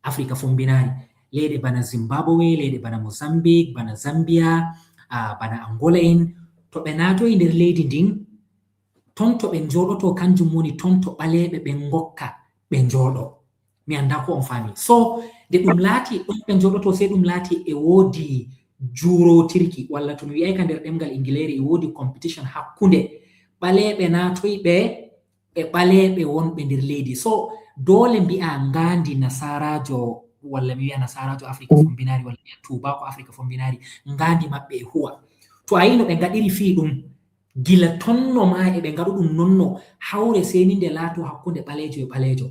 Afrika Fombinaari, leyɗe bana Zimbabwe, leyɗe bana Mozambique, bana Zambia, ah, bana Angola en, to ɓe naatoyi nder leydi ndin, ton to ɓe njooɗoto, kanjum woni ton to ɓaleeɓe ɓen ngokka ɓe njooɗo. Mi anndaa ko on faami. So, nde ɗum laati, ɗon ɓe njooɗoto, sey ɗum laati e woodi juurootirki, walla to mi wi'ay ka nder ɗemngal Ingileere, e woodi competition hakkunde ɓaleeɓe naatoyɓe e ɓaleeɓe wonɓe nder leydi. So, doole mbi'a ngaandi nasaaraajo, walla mi wi'a nasaaraajo Afrika Fombinaari, walla mi wi'a tuubaako Afrika Fombinaari, ngaandi maɓɓe e huwa. To a yi'i no ɓe ngaɗiri fii ɗum, gila ton no maa e ɓe ngaɗu ɗum non no hawre sey ni nde laato hakkunde ɓaleejo e ɓaleejo.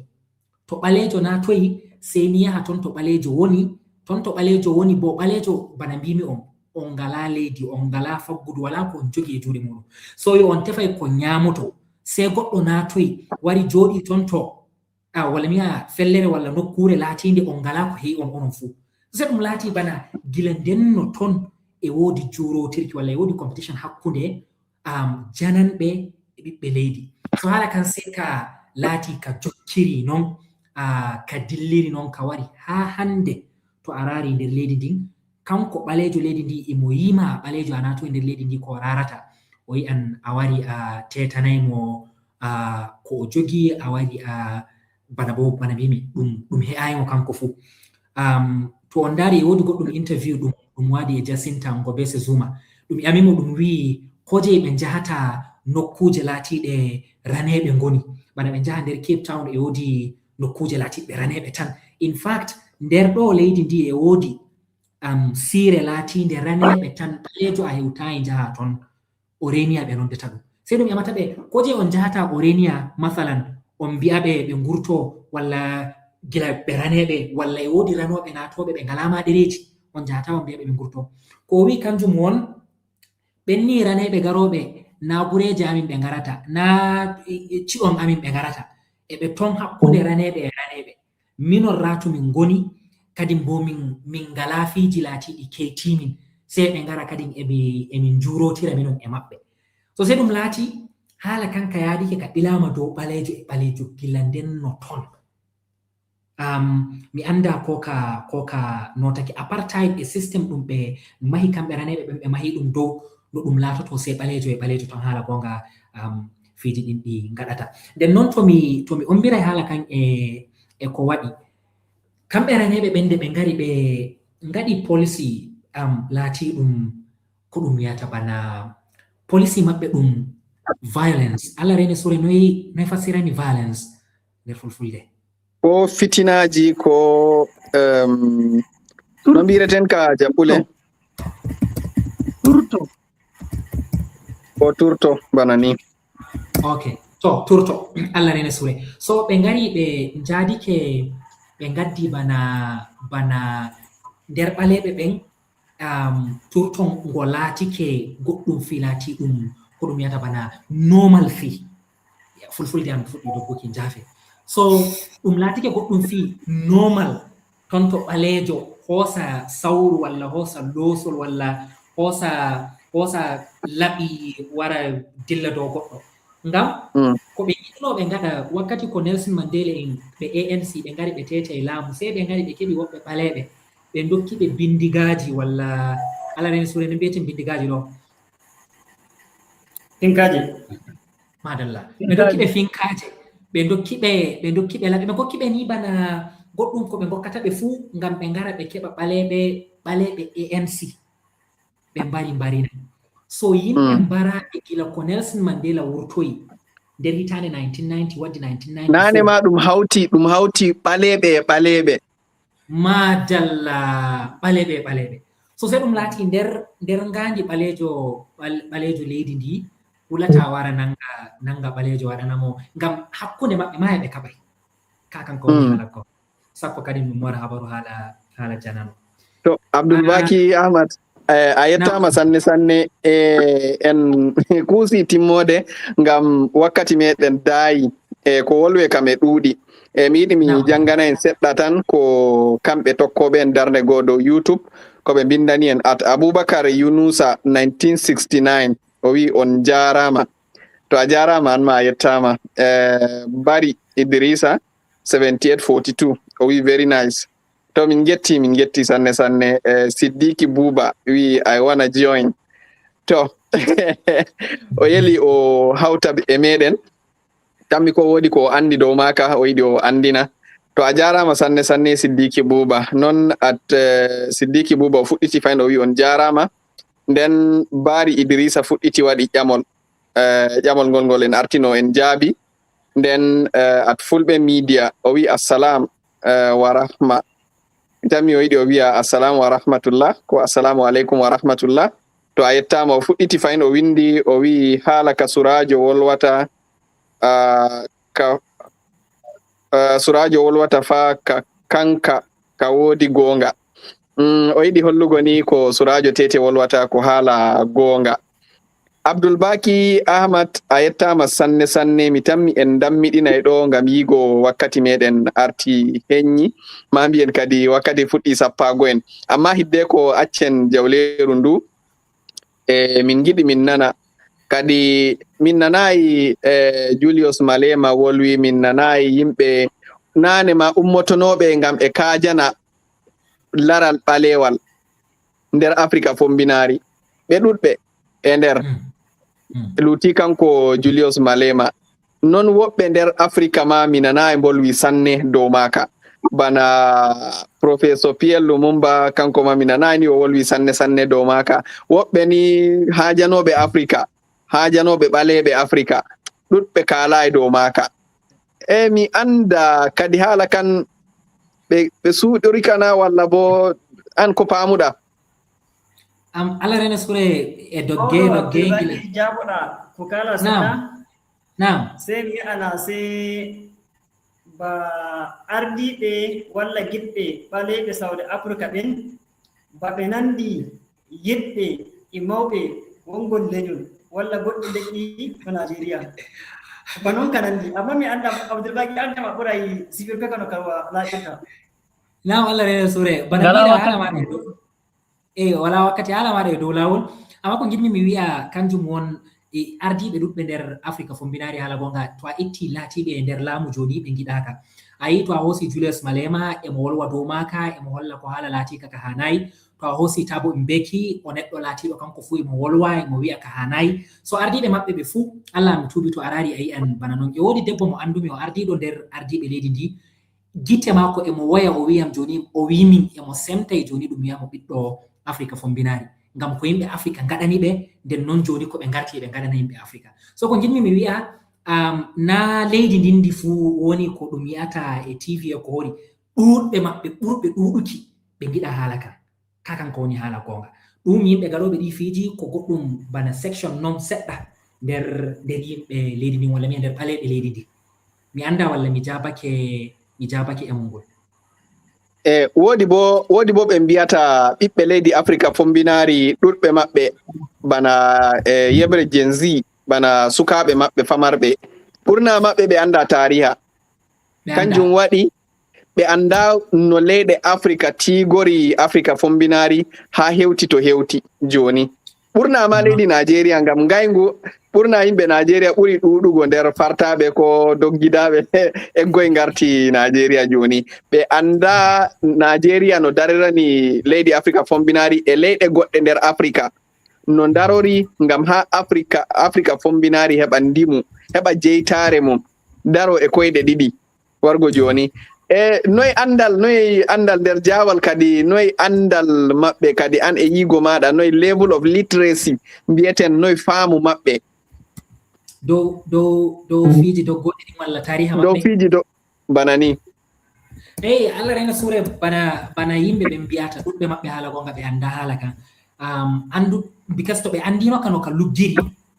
To ɓaleejo naatoyi, sey ni yaha ton to ɓaleejo woni, ton to ɓaleejo woni bo ɓaleejo, bana mbiimi on, on ngalaa leydi, on ngalaa faggudu, walaa ko on jogii e juuɗe muuɗum. So yo on tefay ko nyaamoto, sey goɗɗo naatoyi, wari jooɗii ton to, a, walla mi wi'a fellere walla nokkuure laatiinde on ngalaa ko he'i on onon fuu. Sey ɗum laatii bana gila nden no ton e woodi juurootirki walla e woodi competition hakkunde, am, jananɓe e ɓiɓɓe leydi. So haala kan sey ka laati ka jokkiri non, a, ka dilliri non, ka wari haa hannde. To a raari nder leydi ndin, kanko ɓaleejo leydi ndi, imo yima ɓaleejo a naatu e nder leydi ndi ko o raarata, o yi'an a wari a teetanay mo, a, ko o jogii, a wari a bana bo, bana mbimi, ɗum, ɗum he'aay mo kanko fuu. Am, to on ndaari, e woodi goɗɗum interview ɗum, ɗum waɗi e Jacinta Ngobese Zuma. Ɗum ƴami mo, ɗum wi'i, ko jeyi ɓe njahata nokkuuje laatiiɗe raneeɓe ngoni? Bana ɓe njaha nder Cape Town, e woodi nokkuuje laatiiɗe raneeɓe tan. In fact, nder ɗo leydi ndi e woodi, am, siire laatiinde raneeɓe tan, ɓaleejo a hewtaayi njaha ton. Orenia ɓe nondata ɗum. Sey ɗum ƴamata ɓe, ko jeyi on njahata Orenia, masalan, on mbi'a ɓe ɓe ngurto, walla gila ɓe raneeɓe, walla e woodi ranooɓe naatooɓe ɓe ngalaa ma ɗereeji, on njahata on mbi'a ɓe ɓe ngurto. Ko o wi'i kanjum won, ɓen ni raneeɓe garooɓe, naa gureeji amin ɓe ngarata, naa, e, e, ci'on amin ɓe ngarata. E ɓe ton hakkunde raneeɓe e raneeɓe. Minon raatu min ngoni, kadin bo min, min ngalaa fiiji laatiiɗi keytii min. Sey ɓe ngara kadin e mi, e min njuurootira minon e maɓɓe. So sey ɗum laati, haala kan ka yaadike ka ɓilaama dow ɓaleejo e ɓaleejo gila nden no ton. Am, mi anndaa ko ka, ko ka nootake. Apartheid e system ɗum ɓe mahi kamɓe raneeɓe ɓen, ɓe mahi ɗum dow no ɗum laatoto sey ɓaleejo e ɓaleejo ton, haala goonga, am, fiiji ɗin ɗi ngaɗata. Nden non to mi, to mi ombiray haala kan e, e ko waɗi. Kamɓe raneeɓe ɓen nde ɓe ngari ɓe ngaɗi policy, am, laati ɗum ko ɗum wiyata bana policy maɓɓe ɗum violence. Alla Rene Sure, noy, noy fassirani violence nder fulfulde? Ko fitinaaji, ko, em, no mbiyeten ka jaɓɓule? Turto. Ko turto, bana ni. Ok, to, turto. Alla Rene Sure. So ɓe ngari ɓe njaadike, ɓe ngaddi bana, bana nder ɓaleeɓe ɓen, am, turto ngo laatike goɗɗum fii laati ɗum, ko ɗum wiyata bana normal fii. Fulfulde am fuɗɗi dogguki njaafe. So, ɗum laatike goɗɗum fii normal, ton to ɓaleejo hoosa sawru walla hoosa loosol walla hoosa, hoosa laɓi wara dilla dow goɗɗo. Ngam Mm. ko ɓe yiɗno ɓe ngaɗa wakkati ko Nelson Mandela en ɓe A N C ɓe ngari ɓe teetay laamu, sey ɓe ngari ɓe keɓi woɓɓe ɓaleeɓe, ɓe ndokki ɓe bindigaaji walla Alla Rene Sure no mbiyeten bindigaaji ɗo. Finkaaji. Madalla. Ɓe ndokki ɓe finkaaje. Ɓe ndokki ɓe, ɓe ndokki ɓe laɓi. Ɓe ngokki ɓe ni bana goɗɗum ko ɓe ngokkata ɓe fuu ngam ɓe ngara ɓe keɓa ɓaleeɓe, ɓaleeɓe A N C. Ɓe mbari mbarina. So yimɓe Mm. mbaraaɓe gila ko Nelson Mandela wurtoyi nder hitaande nineteen ninety, waddi nineteen ninety-four. Naane ma ɗum hawti, ɗum hawti ɓaleeɓe e ɓaleeɓe. Madalla, ɓaleeɓe e ɓaleeɓe. So sey ɗum laati nder, nder ngaandi ɓaleejo, ɓal-, ɓaleejo leydi ndi, hulata wara nanga, nanga ɓaleejo waɗana mo, ngam hakkunde maɓɓe maa e ɓe kaɓay. Ka kanko woni Mm. haala ko. Sakko kadi min mora habaru haala, haala janano. To, Abdul Ah. Baki Ahmad, eh, a yettaama Naam. sanne, sanne, eh, en kuusi timmoode ngam wakkati meɗen daayi, eh, ko wolwe kam e ɗuuɗi. Eh, mi yiɗi mi Naam. janngana en seɗɗa tan ko kamɓe tokkooɓe en darnde goo dow YouTube, ko ɓe mbinndani en at Abubakar Yunusa nineteen sixty-nine. O wi'i, "On njaaraama." To a jaaraama, an ma a yettaama. Eh, Bari Idrisa seventy-eight forty-two. O wi'i, "Very nice." To min ngetti, min ngetti sanne, sanne. Eh, Siddiqui Buba wi'i, "I wanna join." To, o yeli o hawta e meɗen. Tammi ko woodi ko o anndi dow maaka, o yiɗi o anndina. To a jaaraama sanne, sanne, Siddiqui Buba. Non at, eh, Siddiqui Buba o fuɗɗiti fayin, o wi'i, "On jaaraama." Nden Bari Idrisa fuɗɗiti waɗi ƴamol. Eh, ƴamol ngol, ngol en artino en jaabi. Nden, eh, at Fulɓe Media, o wi'i, "Assalam, eh, wa rahma." Tammi o yiɗi o wi'a, "Assalamu wa rahmatullah," ko, "Assalamu aleykum wa rahmatullah." To a yettaama, o fuɗɗiti fayin, o winndi, o wi'i, "Haala ka suraajo wolwata, ah, ka, ah, suraajo wolwata faa ka kanka, ka woodi goonga." Mm, o yiɗi hollugo ni ko suraajo Tete wolwata ko haala goonga. Abdul Baki Ahmad, a yettaama sanne, sanne. Mi tammi en ndammiɗinay ɗo ngam yigo wakkati meɗen arti heññi. Ma mbiyen kadi wakkati fuɗɗi sappaago en. Amma hiddeko accen jawleeru ndu, e min ngiɗi min nana. Kadi min nanaayi, e, Julius Malema wolwi, min nanaayi yimɓe naane ma ummotonooɓe ngam e kaajana laral ɓaleewal. nder Afrika Fombinaari. Ɓe ɗuɗɓe e nder. Luuti kanko Julius Malema. Non woɓɓe nder Afrika ma mi nanaa e mbolwi sanne dow maaka. Bana Professor Pierre Lumumba, kanko ma mi nanaa ni o wolwi sanne sanne dow maaka. Woɓɓe ni haajanooɓe Afrika, haajanooɓe ɓaleeɓe Afrika, ɗuɗɓe kaalaay dow maaka. E mi annda kadi haala kan ɓe, ɓe suuɗori kana walla bo an ko paamuɗa? Am, Allah rena sure e dogge, dogge. Jaboɗa ko kala seɗɗa. Naam. Sey mi wi'ana sey ba ardiiɓe walla giɗɓe ɓaleeɓe Sawde Afrika ɓen, ba ɓe nanndi yiɗɓe e mawɓe wonngol leñol walla goɗɗi leƴƴi to Najeriya. Ba non ka nanndi. Amma mi annda Abdul Baki annda ma ɓuray sifirka kano ka laaɓirta. Naam, Allah rena sure. Bana mbiɗa haala ma ɗo. E wala wakkati haala maɗa e dow lawol, amma ko ngiɗmi mi wi'a kanjum won e ardiiɓe ɗuɗɓe nder Afrika Fombinaari, haala gonga to a itti laatiiɓe e nder laamu jooni ɓe ngiɗaaka. A yi to a hoosi Julius Malema emo wolwa dow maaka, emo holla ko haala laatiika ka haanayi. To a hoosi Thabo Mbeki, o neɗɗo laatiiɗo kanko fuu emo wolwa, emo wi'a ka haanayi. So ardiiɓe maɓɓe ɓe fuu, Allah mi tuubi to a raari a yi'an bana non. E woodi debbo mo anndumi o ardiiɗo nder ardiiɓe leydi ndi, gite maako emo woya o wi'am jooni o wi'i min emo semta e jooni ɗum wi'amo ɓiɗɗo Afrika Fombinaari, ngam ko yimɓe Afrika ngaɗani ɓe, nden non jooni ko ɓe ngarti ɓe ngaɗana yimɓe Afrika. So ko ngiɗmi mi wi'a, um, na leydi ndin ndi fuu woni ko ɗum yi'ata e T V e ko hori, ɗuuɗɓe maɓɓe ɓurɓe ɗuuɗuki ɓe ngiɗa haala kan. Ka kanko woni haala goonga. Ɗum yimɓe gaɗooɓe ɗii fiiji ko goɗɗum bana section non seɗɗa nder nder yimɓe leydi ndin walla mi nder ɓaleeɓe leydi ndin. Mi annda walla mi jaabake mi jaabake e mum ngol. E woodi bo woodi bo ɓe mbiyata ɓiɓɓe leydi Afrika Fombinaari ɗuɗɓe maɓɓe bana e yeɓre Gen Z bana sukaaɓe maɓɓe famarɓe ɓurna maɓɓe ɓe annda taariha. Kanjum waɗi ɓe annda no leyɗe Afrika tiigori Afrika Fombinaari haa hewti to hewti jooni. Ɓurna ma leydi Najeriya ngam ngayngu ɓurna yimɓe Najeriya ɓuri ɗuuɗugo nder fartaaɓe ko doggidaaɓe eggoy ngarti Najeriya jooni. Ɓe annda Najeriya no darirani leydi Afrika Fombinaari e leyɗe goɗɗe nder Afrika. No ndarori ngam haa Afrika, Afrika Fombinaari heɓa ndimu, heɓa jeytaare mum, daro e koyɗe ɗiɗi. Wargo jooni. E noy anndal, noy anndal nder jaawal kadi, noy anndal maɓɓe kadi an e yiigo maaɗa, noy level of literacy mbiyeten, noy faamu maɓɓe? Dow dow dow fiiji doggooɗi ɗin walla taariha maɓɓe? Dow fiiji do bana ni. Eyi, Allah rena suure bana bana yimɓe ɓe mbiyata ɗuɗɓe maɓɓe haala goonga ɓe annda haala kan. Um, anndu because to ɓe anndino ka no ka luggiri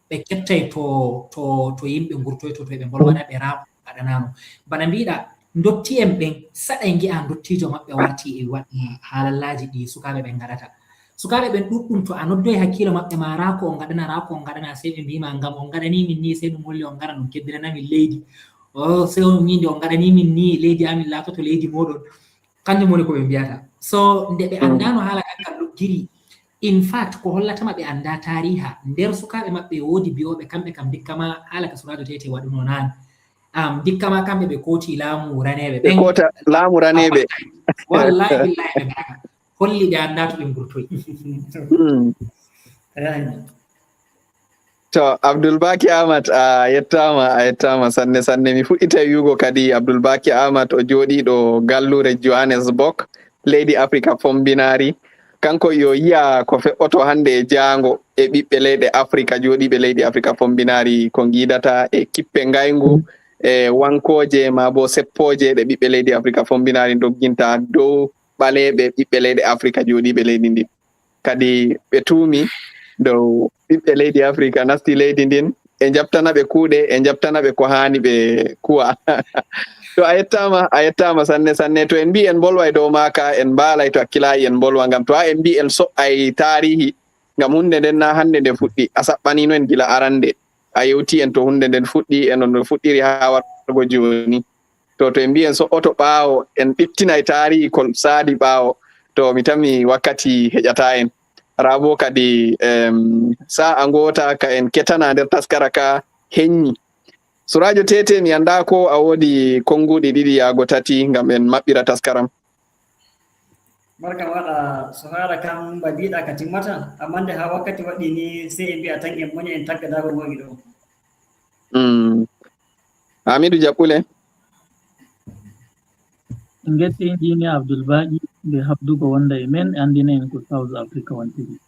ɓe kettay to to to yimɓe ngurtoyto to ɓe mbolwana ɓe raako. Gaɗanaano bana mbiɗa ndotti'en ɓen saɗay ngi'a ndottiijo maɓɓe warti e waɗa haalallaaji ɗi sukaaɓe ɓen ngaɗata. Sukaaɓe ɓen ɗuɗɗum to a noddoy hakkiilo maɓɓe ma raa ko on ngaɗana raa ko on ngaɗana sey ɓe mbiima ngam on ngaɗanii min nii sey ɗum holli on ngaran on kebbinana min leydi. O sey on wiinde on ngaɗanii min nii leydi amin laatoto leydi mooɗon. Kanjum woni ko ɓe mbiyata. So nde ɓe anndaano haala kan kan luggiri, in fact ko hollatama ɓe annda taariha nder sukaaɓe maɓɓe e woodi biyooɓe kamɓe kam ndikka ma haala ka suraajo tete waɗuno naane. Am ndikka ma kamɓe ɓe kooti laamu raneeɓe ɓen. Ɓe koota laamu raneeɓe. Wallahi billahi ɓe ngaɗa holli ɓe annda to ɓe ngurtoyi. To Abdul Baki Amat a yettama a yettama sanne sanne mi fuɗɗita wi'ugo kadi Abdul Baki Amat o jooɗiɗo gallure Johannesburg leydi Afrika Fombinaari. Kanko yo yi'a ko fe'oto hannde e jaango e ɓiɓɓe leyɗe Afrika jooɗiiɓe leydi Afrika Fombinaari ko ngiidata e kippe ngayngu e wankooje maa boo seppooje ɗe ɓiɓɓe leydi Afrika Fombinaari ndogginta dow ɓaleeɓe ɓiɓɓe leyɗe Afrika jooɗiiɓe leydi ndin. Kadi ɓe tuumi dow ɓiɓɓe leydi Afrika nasti leydi ndin e njaɓtana ɓe kuuɗe e njaɓtana ɓe ko haani ɓe kuwa. To a yettaama a yettaama sanne sanne to en mbii en mbolway dow maaka en mbaalay to hakkilaayi en mbolwa ngam to haa en mbii en so'ay taariihi ngam hunnde nden naa hannde nde fuɗɗi a saɓɓaniino en gila arannde a yewti en to hunnde nden fuɗɗi e no nde fuɗɗiri haa wargo jooni. To to en mbii en so'oto ɓaawo en ɓiftinay taariihi ko saadi ɓaawo to mi tami wakkati heƴataa en. Raa boo kadi sa'a ngoota ka en ketana nder taskara ka hennyi. Suraajo Tete mi anndaa koo a woodi konnguɗi ɗiɗi yaago tati ngam en maɓɓira taskaram. Barka maɗa, so haala kam mba mbiɗa ka timmata, amma nde haa wakkati waɗi ni, sey en mbi'a tan en moña en tagga daago ngogi ɗo. Mm. Hamidu Jaɓɓule. En ngetti injiniya Abdul Baqi nde habdugo wonda e men, anndina en ko South Africa wontiri.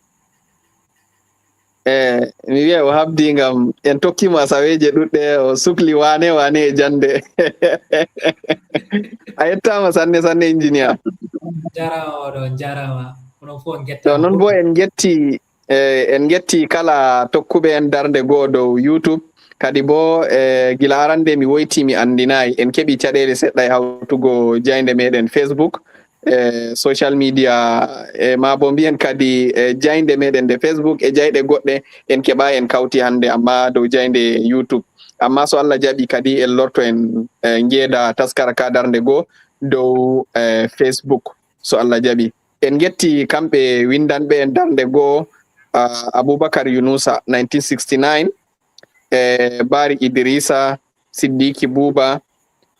E mi wiya o habdi ngam en tokkimo asaweeje ɗuɗɗe, o sukli wane wane e jannde. A yettaama sanne sanne, injiniya. Jarama oɗo jarama. Onon fof on To non bo en ngetti e en ngetti kala tokkuɓe en darnde goo dow YouTube. Kadi bo e gila arande mi woyti mi anndinaay, en keɓi caɗeele seɗɗa e hawtugo jaynde meɗen Facebook, e social media, e ma bo mbiyen kadi e jaynde meɗen nde Facebook e jayɗe goɗɗe en keɓaay en kawti hannde, amma dow jaynde YouTube. Amma so Allah jaɓi kadi en lorto en e njeeda taskara ka darnde goo dow e Facebook so Allah jaɓi. En ngetti kamɓe winndanɓe en darnde goo, a, Abubakar Yunusa nineteen sixty-nine, e Bari Idrisa, Siddiki Buuba,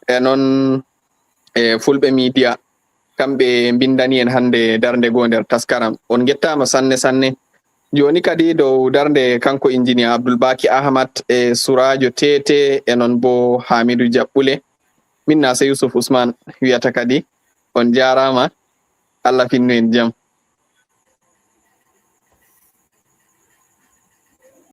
e noon e Fulɓe Media. Kamɓe mbinndani en hannde darnde goo nder taskaram. On ngettaama sanne sanne. Jooni kadi dow darnde kanko injiniya Abdul Baki Ahmad e Suraajo Tete e noon bo Hamidu Jaɓɓule. Min na sey Yusuf Usman wiyata kadi. On jaaraama. Allah finnu en jam.